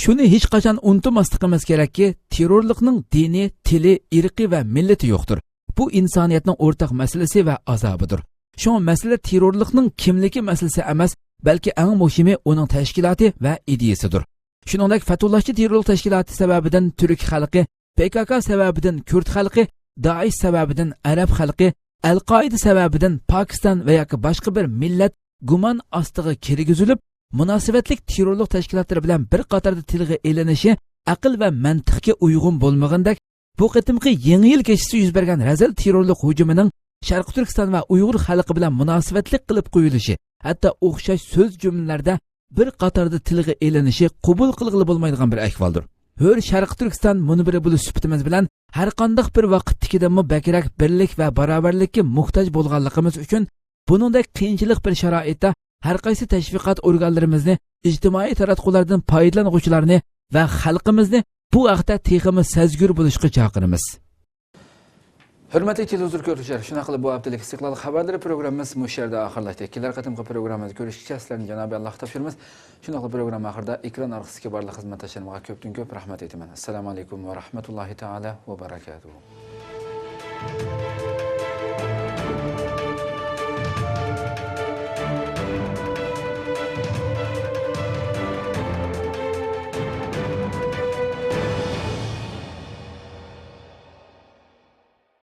شۇنى ھېچقاچان ئۇنتۇماسلىقىمىز كېرەككى، تېررورلۇقنىڭ دىنى، تىلى، ئىرقى ۋە مىللىتى يوقتۇر. بۇ ئىنسانىيەتنىڭ ئورتاق مەسىلىسى ۋە ئازابىدۇر. شۇڭا مەسىلە تېررورلۇقنىڭ كىملىكى مەسىلىسى ئەمەس، بەلكى ئەڭ مۇھىمى ئۇنىڭ تەشكىلاتى ۋە ئىدىيىسىدۇر. شۇنىڭدەك فەتھۇللاھچى تېررورلۇق تەشكىلاتى سەۋەبىدىن تۈرك خەلقى، پكك سەۋەبىدىن كۈرد خەلقى، دائىش سەۋەبىدىن ئەرەب خەلقى، ئەل-قائىدە سەۋەبىدىن پاكىستان ۋە ياكى باشقا بىر مىللەت گۇمان ئاستىغا كىرگۈزۈلۈپ، مۇناسىۋەتلىك تېررورلۇق تەشكىلاتلىرى بىلەن بىر قاتاردا تىلغا ئېلىنىشى ئەقىل ۋە مەنتىقكە ئۇيغۇن بولمىغىنىدەك، بۇ قېتىمقى يېڭى يىل كېچىسى يۈز بەرگەن رەزىل تېررورلۇق ھۇجۇمىنىڭ شەرقىي تۈركىستان ۋە ئۇيغۇر خەلقى بىلەن مۇناسىۋەتلىك قىلىپ قويۇلۇشى، ھەتتا ئوخشاش سۆز جۈملىلەردە بىر قاتاردا تىلغا ئېلىنىشى قوبۇل قىلغىلى بولمايدىغان بىر ئەھۋالدۇر. ھۆر شەرقىي تۈركىستان مۇنبىرى بولۇش سۈپىتىمىز بىلەن ھەرقانداق بىر ۋاقىتتىكىدىنمۇ بەكرەك بىرلىك ۋە باراۋەرلىككە موھتاج بولغانلىقىمىز ئۈچۈن، بۇنىڭدەك قىيىنچىلىق بىر شارائىتتا ھەرقايسى تەشۋىقات ئورگانلىرىمىزنى، ئىجتىمائىي تاراتقۇلارنىڭ پايدىلانغۇچىلارنى ۋە خەلقىمىزنى بۇ ھەقتە تېخىمۇ سەزگۈر بولۇشقا چاقىرىمىز. ھۆرمەتلىك تېلېۋىزور كۆرۈشلەر، شۇنداقلا بۇ ھەپتىلىك ئىستىقلال خەۋەرلىرى پروگراممىمىز مۇشۇ يەردە ئاخىرلاشتى. كېلەر قېتىمقى پروگراممىمىزدا كۆرۈشكىچە سىلەرنى جانابى ئاللاھقا تاپشۇرىمىز. شۇنداقلا پروگرامما ئاخىرىدا ئېكران ئارقىسىدىكى بارلىق خىزمەتداشلىرىمغا كۆپتىن كۆپ رەھمەت ئېيتىمەن. ئەسسالامۇ ئەلەيكۇم ۋە رەھمەتۇللاھى تائالا ۋە بەرەكاتۇھۇ.